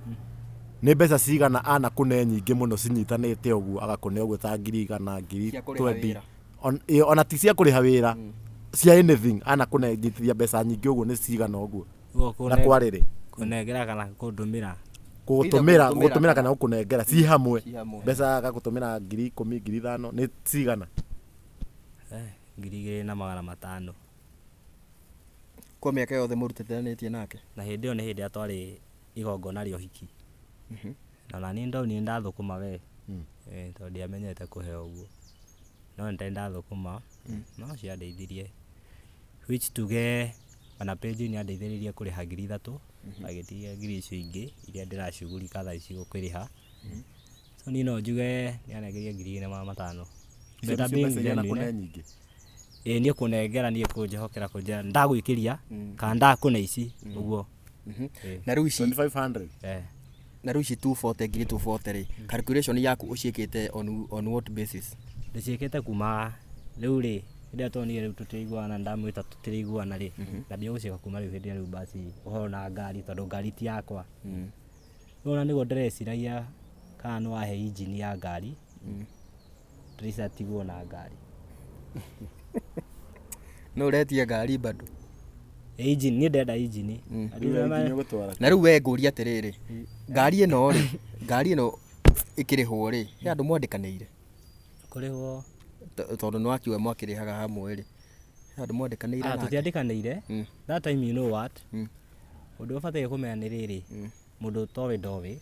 nĩ mbeca cigana anakũne nyingĩ mũno cinyitanĩte ũguo, agakũne ũguo ta 100,000, ngiri Cia kũrĩha 20? Wĩra. Ona ti cia kũrĩha wĩra, cia anything, anakũne nyitithia mbeca nyingĩ ũguo nĩ cigana ũguo na kwarĩrĩ? Kũnengera kana kũndũmĩra? Gũgũtũmĩra. Either. Gũgũtũmĩra kana gũkũnengera ci hamwe. Ci hamwe. Mbeca agagũtũmĩra 10,000, 5,000, nĩ cigana? 2,500. Kwa mĩaka yothe mũrutithanĩtie nake? Na hĩndĩ ĩyo nĩ hĩndĩ ĩrĩa twarĩ igongona rĩa ũhiki, na ona niĩ ndonire ndathũkũma we. Tondũ ndiamenyete kũheo ũguo, no nĩ ndathũkũma no ciandeithirie, which tuge ona page nĩ yandeithĩrĩirie kũrĩha 3,000, agĩtigia ngiri icio ingĩ iria ndĩracugurika thaa ici gũkĩrĩha. So niĩ no njuge nĩ anengerie 2,500. Icio Better nĩcio being mbeca iria genuine, anakũne eh? nyingĩ? Ĩĩ, niĩ kũnengera, niĩ kũnjĩhokera, kũnjĩra ndagwĩkĩria kana ndakũne ici ũguo. Ĩĩ. Na rĩu ici 2500. Eh. Na rĩu ici 240, 240,000 rĩ, calculation yaku ũciĩkĩte on what basis? Ndĩciĩkĩte kuma rĩu rĩ, hĩndĩ ĩrĩa tuonire rĩu tũtiraiguana, ndamwĩta tũtiraiguana rĩ, ndambia gũciĩka kuma rĩu hĩndĩ ĩrĩa rĩu basi ũhoro na ngari, tondũ ngari ti yakwa. Rĩu ona nĩguo ndĩreciragia kana nĩ wahe injini ya ngari, ndĩreciria atigwo na ngari. No ũretia ngari bado? Injini, niĩ ndĩrenda injini. Ũgũtwara. Na rĩu we ngũria atĩrĩrĩ, ngari ĩno rĩ, ngari ĩno ĩkĩrĩhwo rĩ, he andũ mwandĩkanĩire? Kũrĩhwo? Tondũ nĩ wakiuga mwakĩrĩhaga hamwe rĩ, he andũ mwandĩkanĩire Ah, nake? Tũtiandĩkanĩire. That time, you know what, ũndũ ũbataire kũmenya nĩ rĩrĩ, mũndũ ũtoĩ ndoĩ,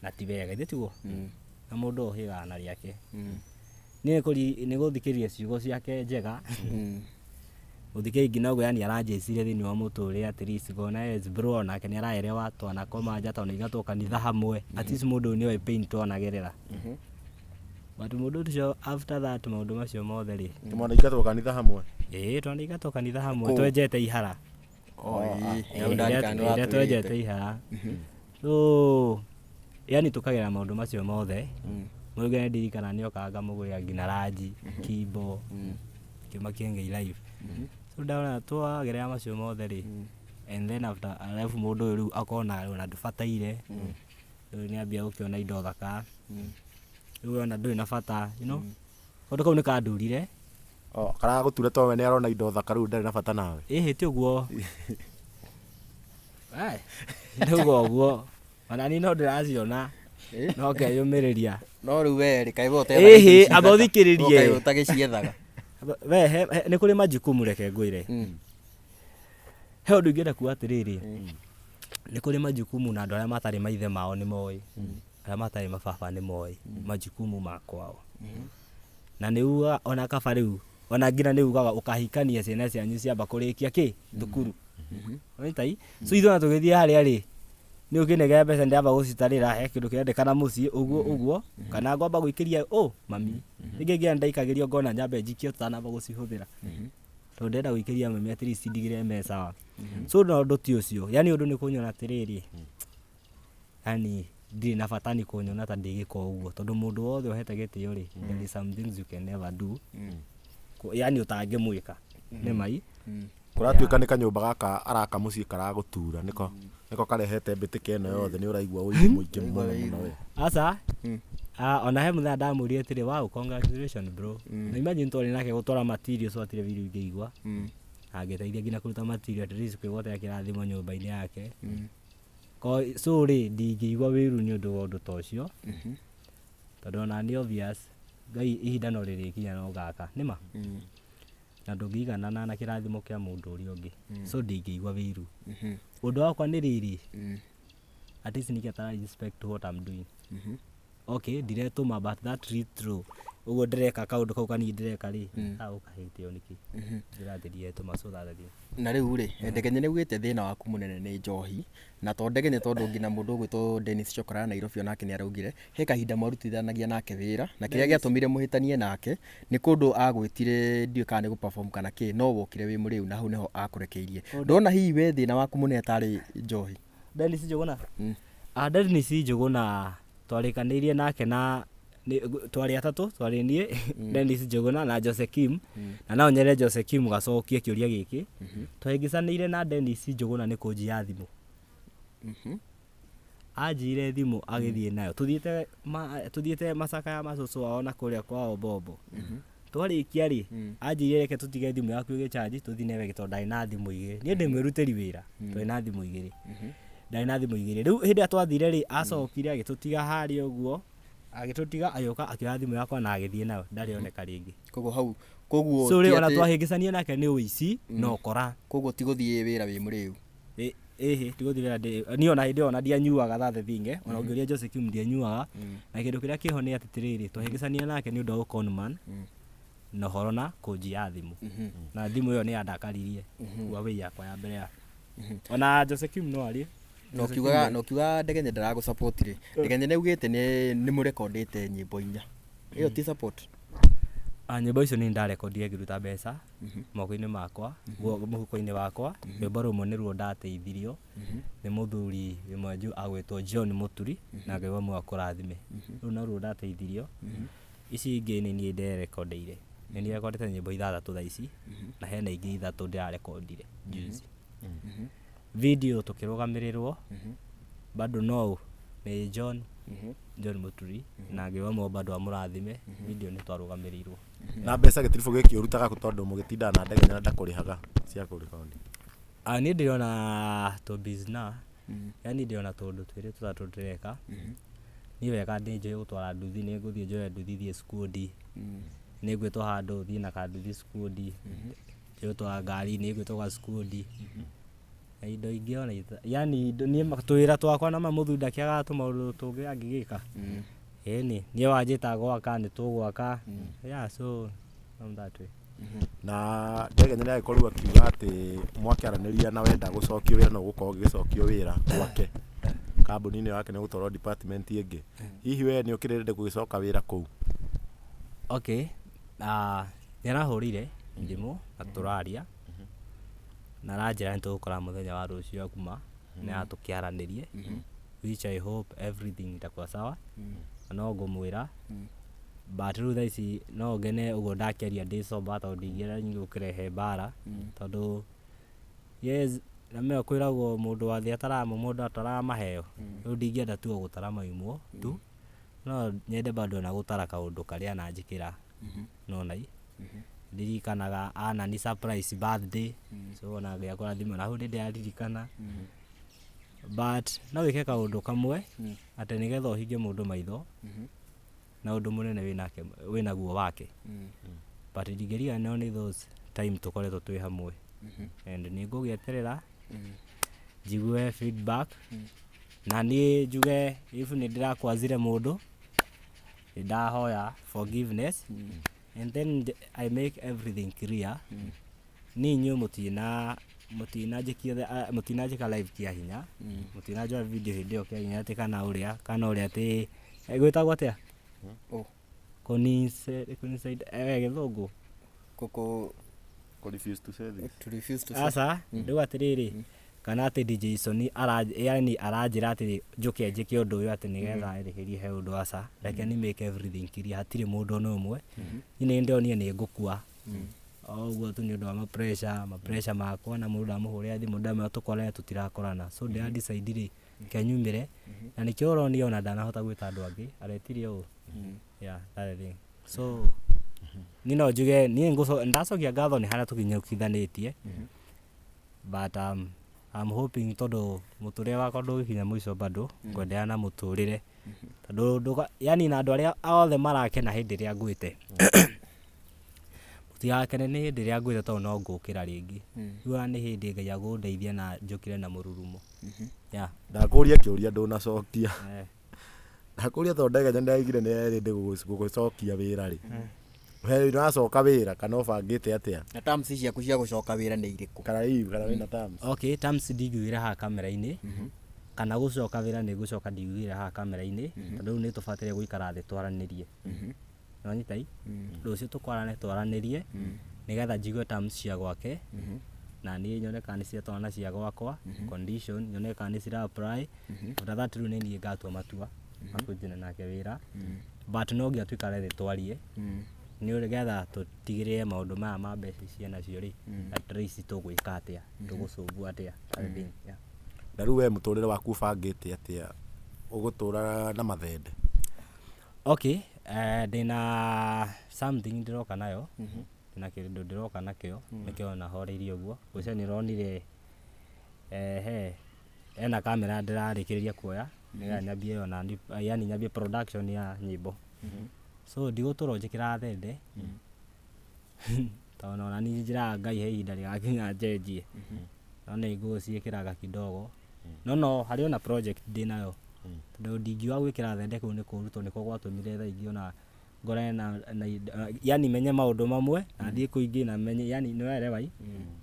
na ti wega ithe tiguo, na mũndũ ũhĩgaga na rĩake. Niĩ nĩ gũthikĩrĩria ciugo ciake njega, gũthikĩrĩria nginya ũguo, yani aranjĩcire thĩinĩ wa mũtũrĩre, at least ngona yes bro, onake nĩ araerewa, twanakoma nja, twanaingatwo kanitha hamwe, at least mũndũ ũyũ nĩoĩ pain twanagerera. But mũndũ ũcio after that, maũndũ macio mothe rĩ, Mwanaingatwo kanitha hamwe? Ĩĩ, twanaingatwo kanitha hamwe. Kũ? Twenjete ihara. Oh, ĩĩ, Ĩĩ, hau ndarikana nĩ hĩndĩ ĩrĩa watwĩrĩte. twenjete ihara, so yani tũkagera maũndũ macio mothe. Mũndũ nĩ ndirikana nĩ okaga ngamũgũrĩra nginya ranji kimbo kĩuma kĩengei live. So ndona twagerera macio mothe rĩ, and then after, alafu mũndũ ũyũ rĩu akona ona ndũbataire, rĩu nĩ ambia gũkĩona indo thaka, rĩu ona ndũrĩ na bata, kaũndũ kau nĩ kandurire. Oh, karagũtura to we nĩ arona indo thaka, rĩu ndarĩ na bata nawe. Ĩhĩ, ti ũguo. Ai, ndauga ũguo ona niĩ no ndĩraciona, no ngeyũmĩrĩria. No rĩu we rĩ, kaĩ we ũtethaga Ĩhĩ, indo ici amba thaka? ũthikĩrĩrie. Kaĩ ũtagĩciethaga? We nĩ kũrĩ majukumu, reke ngwĩre. He ũndũ ingĩenda kuga atĩrĩrĩ, nĩ kũrĩ majukumu, na andũ arĩa matarĩ maithe mao nĩ moĩ, arĩa matarĩ mababa nĩ moĩ majukumu ma kwao, na nĩ ugaga ona kaba rĩu, ona nginya nĩ ugaga ũkahikania ciana cianyu ciamba kũrĩkia kĩ thukuru. Wĩtai so ithuĩ ona tũgĩthiĩ harĩa rĩ, nĩ ũkĩnengera mbeca, ndĩramba gũcitarĩra he kĩndũ kĩrendekana mũciĩ ũguo ũguo, kana ngwamba gwĩkĩria ũ mami rĩngĩ nginya ndaikagĩrio, ngona nyambe njikie tũtanamba gũcihũthĩra, tondũ ndĩrenda gwĩkĩria mami at least ndigĩre me sawa. So no ũndũ ti ũcio, yani ũndũ nĩ kũnyona atĩrĩrĩ, yani ndirĩ na bata, nĩ kũnyona ta ndĩgĩka ũguo, tondũ mũndũ wothe ũhete gĩtĩo rĩ, there is some things you can never do. Yani ũtangĩmwĩka nĩ mai. Kũratuĩka nĩ kanyũmba gaka araka mũciĩ karagũtura, nĩko karehete mbĩtĩka ĩno yothe, nĩ ũraigua ũiru mũingĩ mũno mũno we. Aca. Ah, ona he mũthenya ndamwĩrire atĩrĩ, "Wow, congratulations bro." Na imagine twarĩ nake gũtwara materials, hatirĩ biru ingĩigua, angĩteithia nginya kũruta material, at least kwĩgwatĩra kĩrathimo nyũmba-inĩ yake. So rĩ, ndingĩigua wĩiru nĩ ũndũ wa ũndũ ta ũcio, tondũ ona nĩ obvious Ngai ihinda no rĩrĩkinya no gaka nĩma, na ndũngĩiganana na kĩrathimo kĩa mũndũ ũrĩa ũngĩ. So ndingĩigua wĩiru. Ũndũ wakwa nĩ rĩrĩ, at least nĩkĩ atara respect what I'm doing. Okay, ndiretũma, but that read through Ũguo ndĩreka kaũndũ kau kanini ndĩreka rĩ, agũkahĩtio nĩkĩ? Ndĩrathirie tũmacũtha thĩ. Na rĩu rĩ, Ndegenye nĩ ugĩte thĩna waku mũnene nĩ njohi, na to Ndegenye tondũ nginya mũndũ ũgwĩtwo Dennis Chokora Nairobi onake nĩ araugire he kahinda mwarutithanagia nake wĩra, na kĩrĩa gĩatũmire mũhĩtanie nake nĩ kũndũ agwĩtire ndiũĩ kana nĩ gũ perform kana kĩ, no wokire wĩ mũrĩu na hau nĩho akũrekeirie. Ndona hihi we thĩna waku mũnene tarĩ njohi? Dennis Njũgũna? Ah, Dennis Njũgũna twarĩkanĩirie nake na twarĩ atatũ, twarĩ niĩ, Dennis Njũgũna na Jose Kim, na no nyere Jose Kim gacokie kĩũria gĩkĩ. Twahĩngĩcanĩire na Dennis Njũgũna nĩ kũnjiya thimũ. Anjiire thimũ agĩthiĩ nayo. Tũthiĩte ma, tũthiĩte macaka ya macũcũ ao na kũrĩa kwao Bombo. Twarĩkia rĩ, anjĩrire reke tũtige thimũ yaku ĩgĩchanji tũthiĩ nayo ĩngĩ tondũ ndarĩ na thimũ igĩrĩ. Niĩ ndĩ mwĩrutĩri wĩra, twarĩ na thimũ igĩrĩ. Ndarĩ na thimũ igĩrĩ. Rĩu hĩndĩ ĩrĩa twathire rĩ, acokire agĩtũtiga harĩa ũguo, agĩtũtiga agĩũka akĩoya thimũ yakwa na agĩthiĩ nayo, ndarĩ oneka rĩngĩ. Koguo hau, koguo So rĩ, ona twahĩngĩcania nake nĩ ũici na ũkora. Koguo ti gũthiĩ wĩra wĩ mũrĩu? Ĩhĩ, ti gũthiĩ wĩra ndĩ, niĩ ona hĩndĩ ĩyo ona ndianyuaga that's the thing eh, ona ũngĩũria Jose Kim ndianyuaga, na kĩndũ kĩrĩa kĩho nĩ atĩrĩrĩ, twahĩngĩcania nake nĩ ũndũ wa con man, na ũhoro na kũnjiya thimũ, na thimũ ĩyo nĩ yandakaririe, Huawei yakwa ya mbere ya, ona Jose Kim no arie. Na ũkiugaga na ũkiugaga Ndegenye ndaragũ support rĩ, Ndegenye nĩ augĩte nĩ nĩ mũrekondĩte nyĩmbo inya. Ĩyo ti support? Ah, nyĩmbo icio nĩ ndarekondire ngĩruta mbeca moko-inĩ makwa, mũhuko-inĩ wakwa, rwĩmbo rũmwe nĩruo ndateithirio nĩ mũthuri wĩ mwanju agwĩtwo John Mũturi, na Ngai wa muoyo akũrathime. Rũu noruo ndateithirio, ici ingĩ nĩ niĩ nderekondeire, nĩ niĩ rekondete nyĩmbo ithathatũ thaa ici, na hena ingĩ ithatũ ndĩrarekondire juzi. Video tũkĩrũgamĩrĩrwo, bado no nĩ John, John Mũturi, na Ngai wa muoyo bado amũrathime, video nĩ twarũgamĩrĩirwo. Na mbeca gĩtiribũ gĩkĩ ũrutaga kũ tondũ mũgĩtindaga na ndege na ndakũrĩhaga cia kũrĩkondi? Ah, niĩ ndĩrona tũbizna, yani ndĩrona tũũndũ twĩrĩ tũtatũ ndĩreka. Niĩ wega nĩ njũĩ gũtwara nduthi, nĩ ngũthiĩ njoe nduthi thiĩ skundi, nĩ ngwĩtwo handũ thiĩ na kanduthi skundi, njũĩ gũtwara ngari nĩ ngwĩtwo ga skundi, na indo ingĩ ona yani niĩ tũwĩra twakwa na ma mũthuri ndakĩagaga tũmaũndũ tũngĩ angĩgĩka. Ĩni, niĩ wanjĩta gwaka nĩ tũgwaka, yeah, so I'm that way. Na Ndege nĩ agĩkorirwo akiuga atĩ mwakĩaranĩria na wenda gũcokio wĩra no ũgũkorwo ũgĩcokio wĩra gwake kambuni-inĩ yake nĩ gũtwarwo department ĩngĩ. Hihi we nĩ ũkĩrĩ ready gũgĩcoka wĩra kũu? Okay, nĩ arahũrĩire thimũ na tũraria na aranjĩra nĩ tũgũkora mũthenya wa rũciũ akuma na tũkĩaranĩrie, which I hope everything itakuwa sawa, na no ngũmwĩra, but rĩu thaa ici no ngene ũguo ndakĩaria ndĩ sober tondũ ndingĩenda ningĩ gũkĩrehe mbara, tondũ yes, na mĩyo kwĩragwo mũndũ wa thĩ ataraga mũndũ ataraga maheo, rĩu ndingĩenda tu o gũtara maimwo tu, no nyende bado ona gũtara kaũndũ karĩa ananjĩkĩra no nai ndirikanaga anani surprise birthday, so ona Ngai akũrathime na hau nĩ ndĩraririkana, but no wĩke kaũndũ kamwe atĩ nĩgetha ũhinge mũndũ maitho na ũndũ mũnene wĩnake wĩnaguo wake, but ndingĩriganĩrwo nĩ those time tũkoretwo twĩ hamwe, and nĩ ngũgĩeterera njigue feedback, na niĩ njuge if nĩ ndĩrakwazire mũndũ, nĩ ndahoya forgiveness, and then I make everything clear. Niĩ inyuĩ mũtinanjĩkia, mũtinanjĩka live kĩa hinya, mũtinanjoya video hĩndĩ ĩyo kĩa hinya atĩ kana ũrĩa atĩ gwĩtagwo atĩa? Oh. Coincide gĩthũngũ. Kũkũ Kũ refuse to say this. To refuse to say. Aca, rĩu atĩrĩrĩ, kana atĩ DJ Sony ara yani aranjĩra atĩ njũke njĩke ũndũ ũyũ atĩ nĩgetha ĩrĩhĩrie he ũndũ, aca, reke ni make everything clear, hatirĩ mũndũ ona ũmwe. Niĩ nĩ ndonire nĩ ngũkua o ũguo tu nĩ ũndũ wa ma pressure makwa, na mũndũ ndamũhũrĩra thimũ ndamwĩra tũkorane, tũtirakorana, so ndĩra decide rĩ reke nyumĩre, na nĩkĩo ũronire ona ndanahota gwĩta andũ angĩ aretire ũũ, yeah, that's the thing. So niĩ no njuge niĩ ndacokia ngatho nĩ harĩa tũkinyũkithanĩtie, but I'm hoping tondũ mũtũrĩre wakwa ndũgĩkinya mũico, bado ngwenderea na mũtũrĩre, tondũ yani na andũ arĩa othe marakena hĩndĩ ĩrĩa ngwĩte, mũtigakene nĩ hĩndĩ ĩrĩa ngwĩte, tondũ no ngũkĩra rĩngĩ. Rĩu ona nĩ hĩndĩ Ngai agũndeithia na njũkĩre na mũrurumo, yeah. Ndakũria kĩũria ndũnacokia. Eh. Ndakũria tondũ Ndegenya nĩaraugire nĩ ready gũgũcokia wĩra rĩ. We nĩũracoka wĩra kana ũbangĩte atĩa? Na terms ciaku cia gũcoka wĩra nĩ irĩkũ? Kana hihi kana wĩna terms? Okay, terms ndingiugĩra haha kamera-inĩ, kana gũcoka wĩra nĩ ngũcoka ndingiugĩra haha kamera-inĩ, tondũ rĩu nĩ tũbataire gũikara thĩ twaranĩrie. Nĩwanyita ĩ? Rũciũ tũkorane twaranĩrie, nĩgetha njigue terms cia gwake, na niĩ nyone kana nĩ ciratwarana na cia gwakwa, condition, nyone kana nĩ cira apply, after that rĩu nĩ niĩ ngatua matua ma kũrutithania nake wĩra, but no nginya tũikare thĩ twarie, nĩgetha tũtigĩrĩre maũndũ maya ma mbeca ici enacio rĩ, at least tũgwĩka atĩa, tũgũ solve atĩa that thing, yeah. Na rĩu we mũtũrĩre waku ũbangĩte atĩa? Ũgũtũra na mathende? Okay, ndĩna something ndĩroka nayo, ndĩna kĩndũ ndĩroka nakĩo, nĩkĩo ona horeirie ũguo, ngwĩciria nĩ ũronire hena kamera ndĩrarĩkĩrĩria kuoya, nĩgetha nyambie ona yani nyambie production ya nyĩmbo. So ndigũtũra njĩkĩraga thende, tondũ ona niĩ njĩraga Ngai he ihinda rĩgakinya njenjie, no nĩ ngũciĩkĩraga kidogo, no harĩ ona project ndĩnayo, tondũ ndingiuga gwĩkĩra thende kũu nĩ kũũru tondũ nĩkuo gwatũmire thaa ingĩ ona ngorane na yani menye maũndũ mamwe na thiĩ kũu ingĩ na menye yani nĩwaelewa ĩ,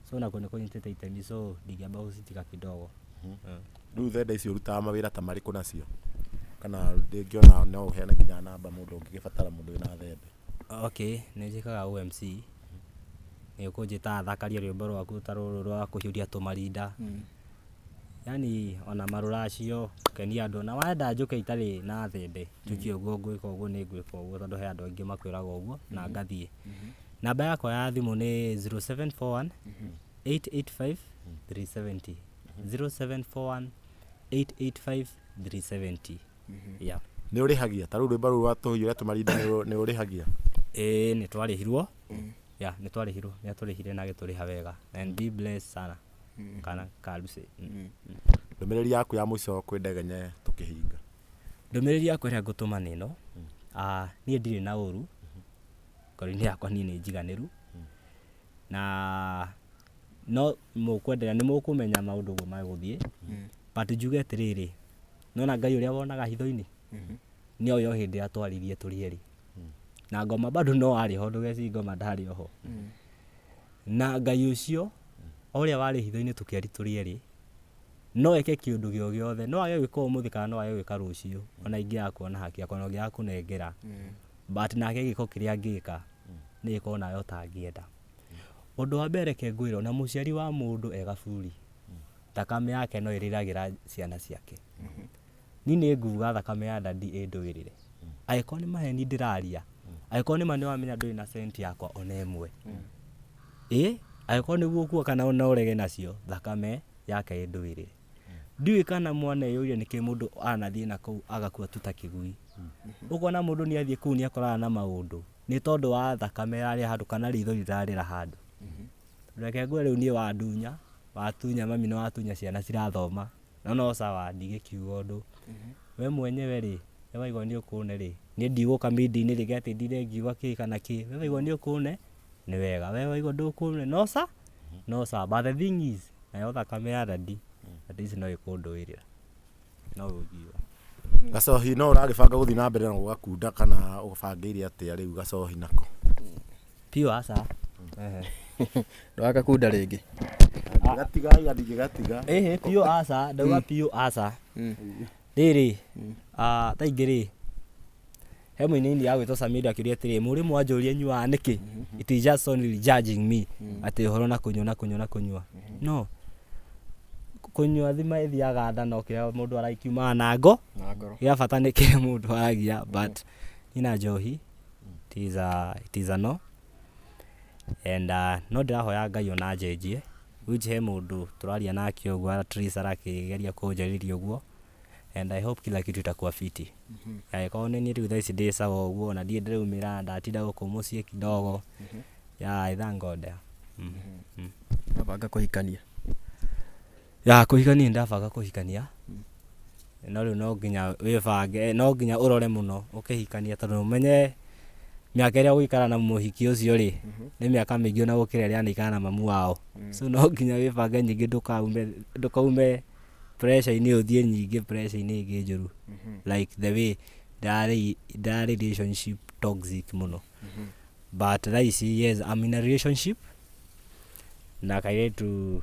so nakuo nĩ kũnyitĩte itemi so ndingĩamba gũcitiga kidogo. Rĩu thende icio ũrutaga mawĩra ta marĩkũ nacio? Kana rĩngĩ ona no ũheane nginya namba mũndũ ũngĩgĩbatara mũndũ wĩna thende. Okay, nĩ njĩkaga ũMC, nĩ ũkũnjĩta thakarie rwĩmbo rwaku ta rũrũ rwa kũhiũria tũmarinda, yani ona marũracio gũkenia andũ, na wenda njũke itarĩ na thende, njũke ũguo ngwĩka ũguo nĩ ngwĩka ũguo tondũ he andũ aingĩ makwĩraga ũguo na ngathiĩ. Namba yakwa ya thimũ nĩ 0741 885 370, 0741 885 370, yeah. Nĩ ũrĩhagia? Ta rĩu rwĩmbo rũu rwa tũhiũria tũmarinda nĩ ũrĩhagia? Ĩĩ nĩ twarĩhirwo, yeah, nĩ twarĩhirwo, nĩ atũrĩhire na agĩtũrĩha wega and be blessed sana kana karuci. Ndũmĩrĩri yaku ya mũico kwĩ Ndegenye tũkĩhinga. Ndũmĩrĩri yakwa ĩrĩa ngũtũma nĩ ĩno, niĩ ndirĩ na ũru, ngoro-inĩ yakwa niĩ nĩ njiganĩru, na no mũkwenderea nĩ mũkũmenya maũndũ ũguo megũthiĩ, but njuge atĩrĩrĩ, nĩwona Ngai ũrĩa wonaga hitho-inĩ, nĩoĩ o hĩndĩ ĩrĩa twaririe tũrĩ erĩ, na ngoma bado no arĩ ho, ndũgecirie ngoma ndarĩ oho, na Ngai ũcio o ũrĩa warĩ hitho-inĩ tũkĩaria tũrĩ erĩ, no eke kĩũndũ gĩo gĩothe, no age gwĩka ũmũthĩ kana no age gwĩka rũciũ, ona ingĩaga kuona haki yakwa, ona ũngĩaga kũnengera, but nake gĩko kĩrĩa angĩka, nĩ gĩko onawe ũtangĩenda. Ũndũ wa mbere reke ngwĩre, ona mũciari wa mũndũ e gaburi, thakame yake no ĩrĩragĩra ciana ciake. Niĩ nĩ nguga thakame ya dadi ĩndũĩrĩre. Angĩkorwo nĩ maheni ndĩraria, angĩkorwo nĩ ma nĩ wamenya ndũrĩ na centi yakwa ona ĩmwe, ĩ angĩkorwo nĩguo ũkuga kana ona ũrege nacio, thakame yake ĩndũĩrĩre. Ndiũĩ kana mwana eyũria nĩkĩ mũndũ anathiĩ na kũu agakua tu ta kĩgui. Ũkona mũndũ nĩ athiĩ kũu nĩ akorana na maũndũ, nĩ tondũ wa thakame yarĩa handũ kana ritho rĩrarĩra handũ. Reke ngwĩre rĩu niĩ wandunya, watunya mami na watunya ciana cirathoma, no no sawa ndigĩkiuga ũndũ. We mwenyewe rĩ, we waigua nĩ ũkũne rĩ, niĩ ndigũka media-inĩ rĩngĩ atĩ ndinde ngiuga kĩ kana kĩ, we waigua nĩ ũkũne, nĩ wega, we waigua ndũkũne, no sawa, no sawa, but the thing is, nayo thakame ya dadi, at least no ĩkũndũĩrĩra, no ũngiuga. Gacohi no ũragĩbanga gũthiĩ na mbere na gũgakunda kana ũbangĩire atĩa rĩu gacohi nako? Piũ aca. Ndũgagakunda rĩngĩ. Ndingĩgatiga iga ndingĩgatiga. Ĩhĩ piũ aca, ndauga piũ aca. Rĩrĩ, thaa ingĩ rĩ, he mũini agwĩtwo Samiri akĩũria atĩrĩ, mũrĩmũ anjũria nyuaga nĩkĩ? It is just only judging me atĩ ũhoro na kũnyua na kũnyua na kũnyua. No, kũnyua thima ĩthiaga nda no kĩrĩa mũndũ araikiumaga na ngo, Na ngoro. gĩa bata nĩ kĩrĩa mũndũ aragia, but niĩ na njohi, it is a no. And no ndĩrahoya Ngai ona anjenjie, which he mũndũ tũraria nake ũguo at least arakĩgeria kũnjarĩria ũguo, and I hope kila kitu itakuwa fiti. Angĩkorwo nĩ niĩ rĩu thaa ici ndĩ sawa ũguo na ndirĩ ndĩraumĩra ndatinda gũkũ mũciĩ kidogo, yeah, I thank God, yeah. Ũrabanga kũhikania? Ya kũhikania nĩ ndabanga kũhikania, no rĩu no nginya wĩbange, no nginya ũrore mũno ũkĩhikania tondũ ũmenye mĩaka ĩrĩa ũgũikara na mũhiki ũcio rĩ, nĩ mĩaka mĩingĩ ona gũkĩra ĩrĩa anaikara na mamu wao. So no nginya wĩbange nyingĩ ndũkaume pressure-inĩ ũthiĩ nyingĩ pressure-inĩ ĩngĩ njũru. Like the way Ndarĩ ndarĩ relationship toxic mũno. But thaa ici yes I'm in a relationship na kairĩtu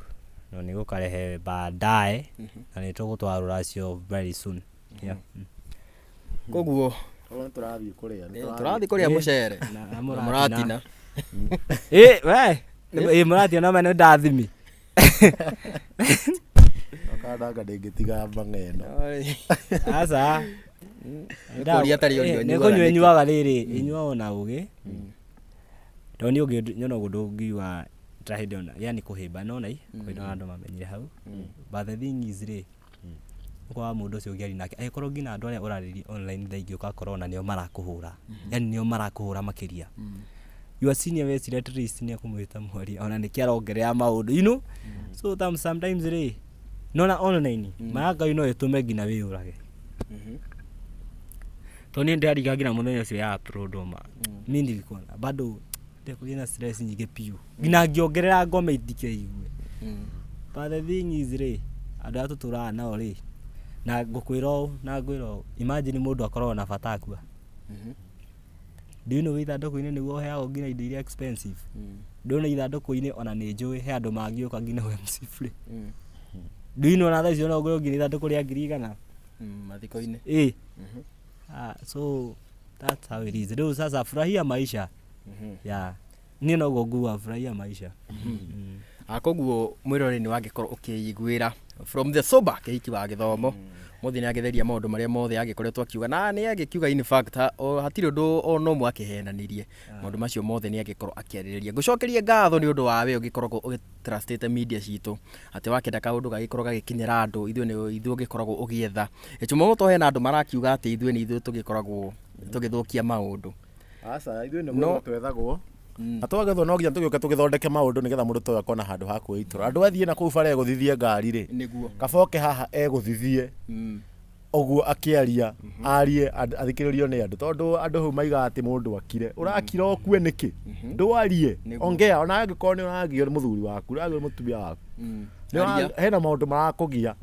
no nĩgũkarehe baadaye na nĩtũgũtwara rũracio very soon. Yeah. Koguo Koguo nĩtũrathiĩ kũrĩa. Tũrathiĩ kũrĩa mũcere. Na Na mũratina. mũratina. Ĩ we ĩ mũratina no mene ndathimi. Kandanga ndĩngĩtiga mang'eno. Aca. Nĩ kũria atarĩ ũrio Nĩ ũnyuaga kũnyua nĩkĩ? nyuaga rĩrĩ inyuagwo na ũgĩ. Tondũ niĩ ũngĩ nyona ũguo ndũngiuga ta hĩndĩ ona yani kũhĩmba nona i kwĩna andũ mamenyire hau. But the thing is rĩ ũkoraga mũndũ ũcio ũngĩaria nake angĩkorwo nginya andũ arĩa ũrarĩria online thaa ingĩ ũgakora ona nĩo marakũhũra yani nĩo marakũhũra makĩria. Your senior wecira at least nĩ ekũmwĩta mwaria ona nĩkĩ arongerera maũndũ you know so sometimes rĩ nona online ma Ngai no ĩtũme nginya wĩyũrage. Tondũ niĩ ndĩrariga nginya mũthenya ũcio ya upload ma mi nilikuwa bado ndekũgĩa na stress nyingĩ biũ nginya ngĩongerera ngoma itikeigue. But the thing is rĩ andũ arĩa tũtũraga nao rĩ na ngũkwĩra ũũ na ngwĩra ũũ imagine mũndũ akoragwo na bata akua. Do you know ithandũkũ-inĩ nĩguo ũheagwo nginya indo iria expensive. Ndona ithandũkũ-inĩ ona nĩ njũĩ he andũ mangĩũka nginya MC free. Do you know ona thaa ici no ũgũre nginya ithandũkũ rĩa 100,000? Mathiko-inĩ. Ĩ. Ah, so that's how it is. Rĩu sasa furahia maisha. Yeah. Niĩ noguo nguga furahia maisha. Ah, koguo mwĩroreri nĩ wangĩkorwo ũkĩiguĩra from the sober kĩhiki wa gĩthomo mũthĩ nĩ agĩtheria maũndũ marĩa mothe agĩkoretwo akiuga na nĩ agĩkiuga in fact hatirĩ ũndũ ona ũmwe akĩhenanirie maũndũ macio mothe nĩ agĩkorwo akĩarĩrĩria. Ngũcokerie ngatho nĩ ũndũ wa we ũgĩkoragwo ũgĩtrustĩte media citũ atĩ wakĩenda kaũndũ gagĩkorwo gagĩkinyĩra andũ ithuĩ nĩ ithuĩ ũgĩkoragwo ũgĩetha. Jumamoto hena andũ marakiuga atĩ ithuĩ nĩ ithuĩ tũgĩkoragwo tũgĩthũkia maũndũ. Aca, ithuĩ nĩ gwetha twethagwo. Na twagethwo no nginya tũgĩũke tũgĩthondeke maũndũ nĩgetha mũndũ ta ũyũ akona handũ ha kwĩitũra. Andũ athiĩ na kũu bara egũthithie ngari rĩ, Nĩguo. kaba oke haha egũthithie ũguo akĩaria, arie athikĩrĩrio nĩ andũ. Tondũ andũ hau maigaga atĩ mũndũ akire. Ũrakira ũkue nĩkĩ? Ndwarie. Ongea ona angĩkorwo nĩ ũragio nĩ mũthuri waku, ũragio nĩ mũtumia waku. Aria. Hena maũndũ marakũgia.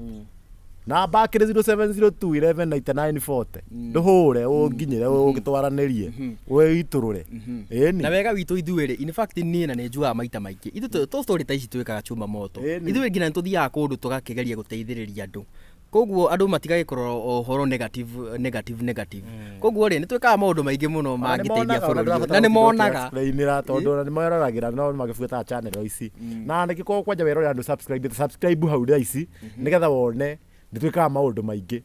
Namba akĩrĩ 0702 11 99 40. Ndũhũre ũnginyĩre ũgĩtwaranĩrie wĩitũrũre. Ĩni. Na wega witũ ithuĩ rĩ, in fact niĩ na nĩ njugaga maita maingĩ ithuĩ to story ta ici twĩkaga chuma moto Ĩni. ithuĩ nginya nĩ tũthiaga kũndũ tũgakĩgeria gũteithĩrĩria andũ koguo andũ matigagĩkorwo ũhoro negative negative negative koguo rĩ nĩ twĩkaga maũndũ maingĩ mũno mangĩteithia bũrũri ũyũ. Na nĩ monaga explainĩra tondũ ona nĩ meroragĩra no magĩbuataga channel ici na nĩkĩo kwanja werorera andũ subscribe subscribe hau thaa ici nĩgetha wone nĩ twĩkaga maũndũ maingĩ.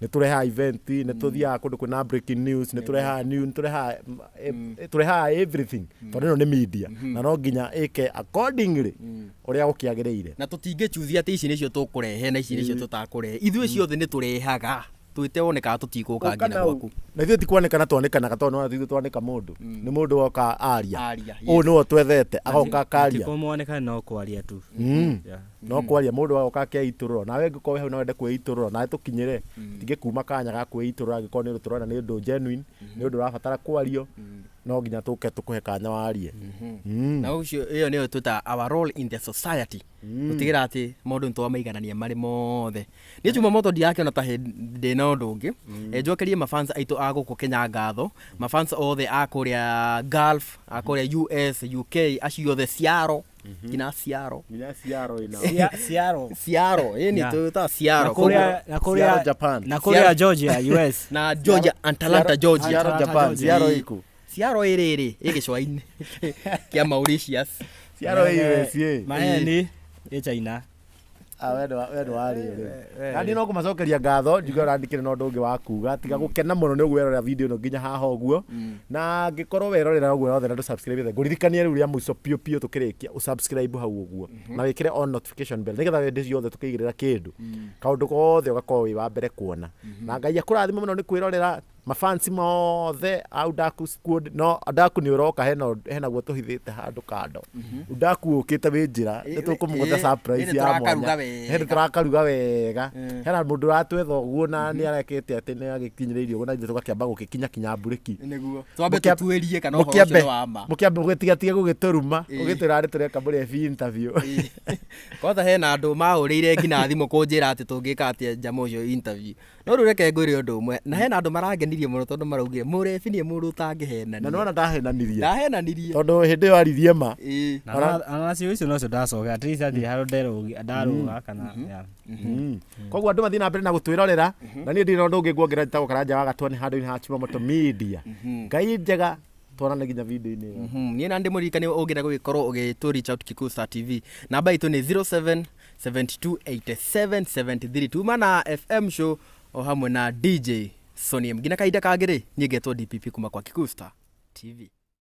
Nĩ tũrehaga event, nĩ tũthiaga kũndũ kwĩna breaking news, nĩ tũrehaga news, nĩ tũrehaga tũrehaga everything tondũ ĩno nĩ media na no nginya ĩke accordingly ũrĩa gũkĩagĩrĩire. Na tũtingĩchuthi atĩ ici nĩcio tũkũrehe na ici nĩcio tũtakũrehe. Ithuĩ ciothe nĩ tũrehaga twĩte wone kana tũtigũka nginya gwaku. Na ithuĩ ti kwanĩkana twanĩkanaga tondũ nĩwona ti ithuĩ twanĩka mũndũ. Nĩ mũndũ woka aria. Aria, Ũyũ nĩwe twethete agoka akaria. Ti kũmoneka no kwaria tu. Yeah. No kwaria mũndũ agoka akeitũrũra. Nawe angĩkorwo wĩ hau no wende kwĩitũrũra nawe tũkinyĩre. Tingĩkuma kanya ga kwĩitũrũra angĩkorwo nĩ ũndũ tũrona nĩ ũndũ genuine, nĩ ũndũ ũrabatara kwario, no nginya tũke tũkũhe kanya warie. Na ũcio ĩyo nĩyo twĩtaga our role in the society. Gũtigĩra atĩ maũndũ nĩ twamaiganania marĩ mothe. Niĩ Jumamoto ndirakĩona ta ndĩna ũndũ ũngĩ. Njokerie mafans aitũ a gũkũ Kenya ngatho, mafans othe a kũrĩa Gulf, a kũrĩa US, UK, acio othe Seattle, nginya Seattle. Nginya Seattle ĩna. Seattle. Seattle, ĩni Yeah. twĩtaga Seattle. Na kũrĩa na Seattle, kũrĩa Japan. na kũrĩa Georgia US. Na Georgia, Atlanta, Georgia. Seattle, Atlanta, Japan. Georgia. Seattle ĩkũ? Seattle ĩrĩ rĩ, ĩ gĩcũa-inĩ kĩa Mauritius. Seattle ĩ USA. Maeni ĩ China. Ah, we ndwa warĩ rĩu. Na niĩ no kũmacokeria ngatho njuge ona ndikĩrĩ na ũndũ ũngĩ wa kuga tiga gũkena mũno nĩ ũguo werorera video ĩno nginya haha ũguo. Na angĩkorwo werorera ũguo yothe na ndũ subscribe te ngũririkanie rĩu rĩa mũico piũ piũ tũkĩrĩkia ũ subscribe hau ũguo na wĩkĩre on notification bell nĩgetha hĩndĩ ciothe tũkĩigĩrĩra kĩndũ kaũndũ gothe ũgakorwo wĩ wa mbere kuona. Na Ngai akũrathime mũno nĩ kwĩrorera mafansi mothe a Udaku Squad. No Udaku nĩ ũroka henaguo tũhithĩte handũ kando. Udaku ũkĩte wĩ njĩra nĩ tũkũmũgũtha surprise Hĩndĩ ya tũrakaruga mwanya. wega. Hĩndĩ tũrakaruga wega. Hena mũndũ ũratwetha ũguo na nĩ arekĩte atĩ nĩ agĩkinyĩrĩirie ũguo na ithuĩ tũgakĩamba gũgĩkinya kinya mburĩki. Nĩguo. Twambe tũtuĩrie kana ũhoro ũcio nĩ wa ma. Mũkĩambe mũgĩtigatige gũgĩtũruma ũgĩtwĩra nĩ tũreka mũrebi interview. Kwanza hena andũ mahũrĩire nginya thimũ kũnjĩra atĩ tũngĩka atĩa njama ũcio interview. No rĩu reke ngwĩre ũndũ ũmwe, na hena andũ marangenirie. makenirie mũno tondũ maraugire mũrebi nĩ mũndũ Na ũtangĩhenania. nĩwona ndahenanirie. Ndahenanirie. Tondũ hĩndĩ ĩyo aririe ma. Ĩĩ. Na ona nacio icio nocio ndacokera at least hatirĩ handũ ndarũga kana yeah. Koguo andũ mathiĩ na mbere na gũtwĩrorera na niĩ ndirĩ na ũndũ ũngĩ nguongerera, njĩtagwo Karanja wa Gatua, nĩ handũ-inĩ ha Chumamoto Media. Ngai njega, tuonane nginya video-inĩ ĩyo. Niĩ na ndĩmũririkanie ũngĩenda gũgĩkorwo ũgĩtũ reach out Kikuyu Star TV, namba itũ nĩ 07728773. Tuma na FM show o hamwe na DJ Sony M. Nginya kahinda kangĩ rĩ, niĩ ngetwo DPP kuma kwa Kikuyu Star TV.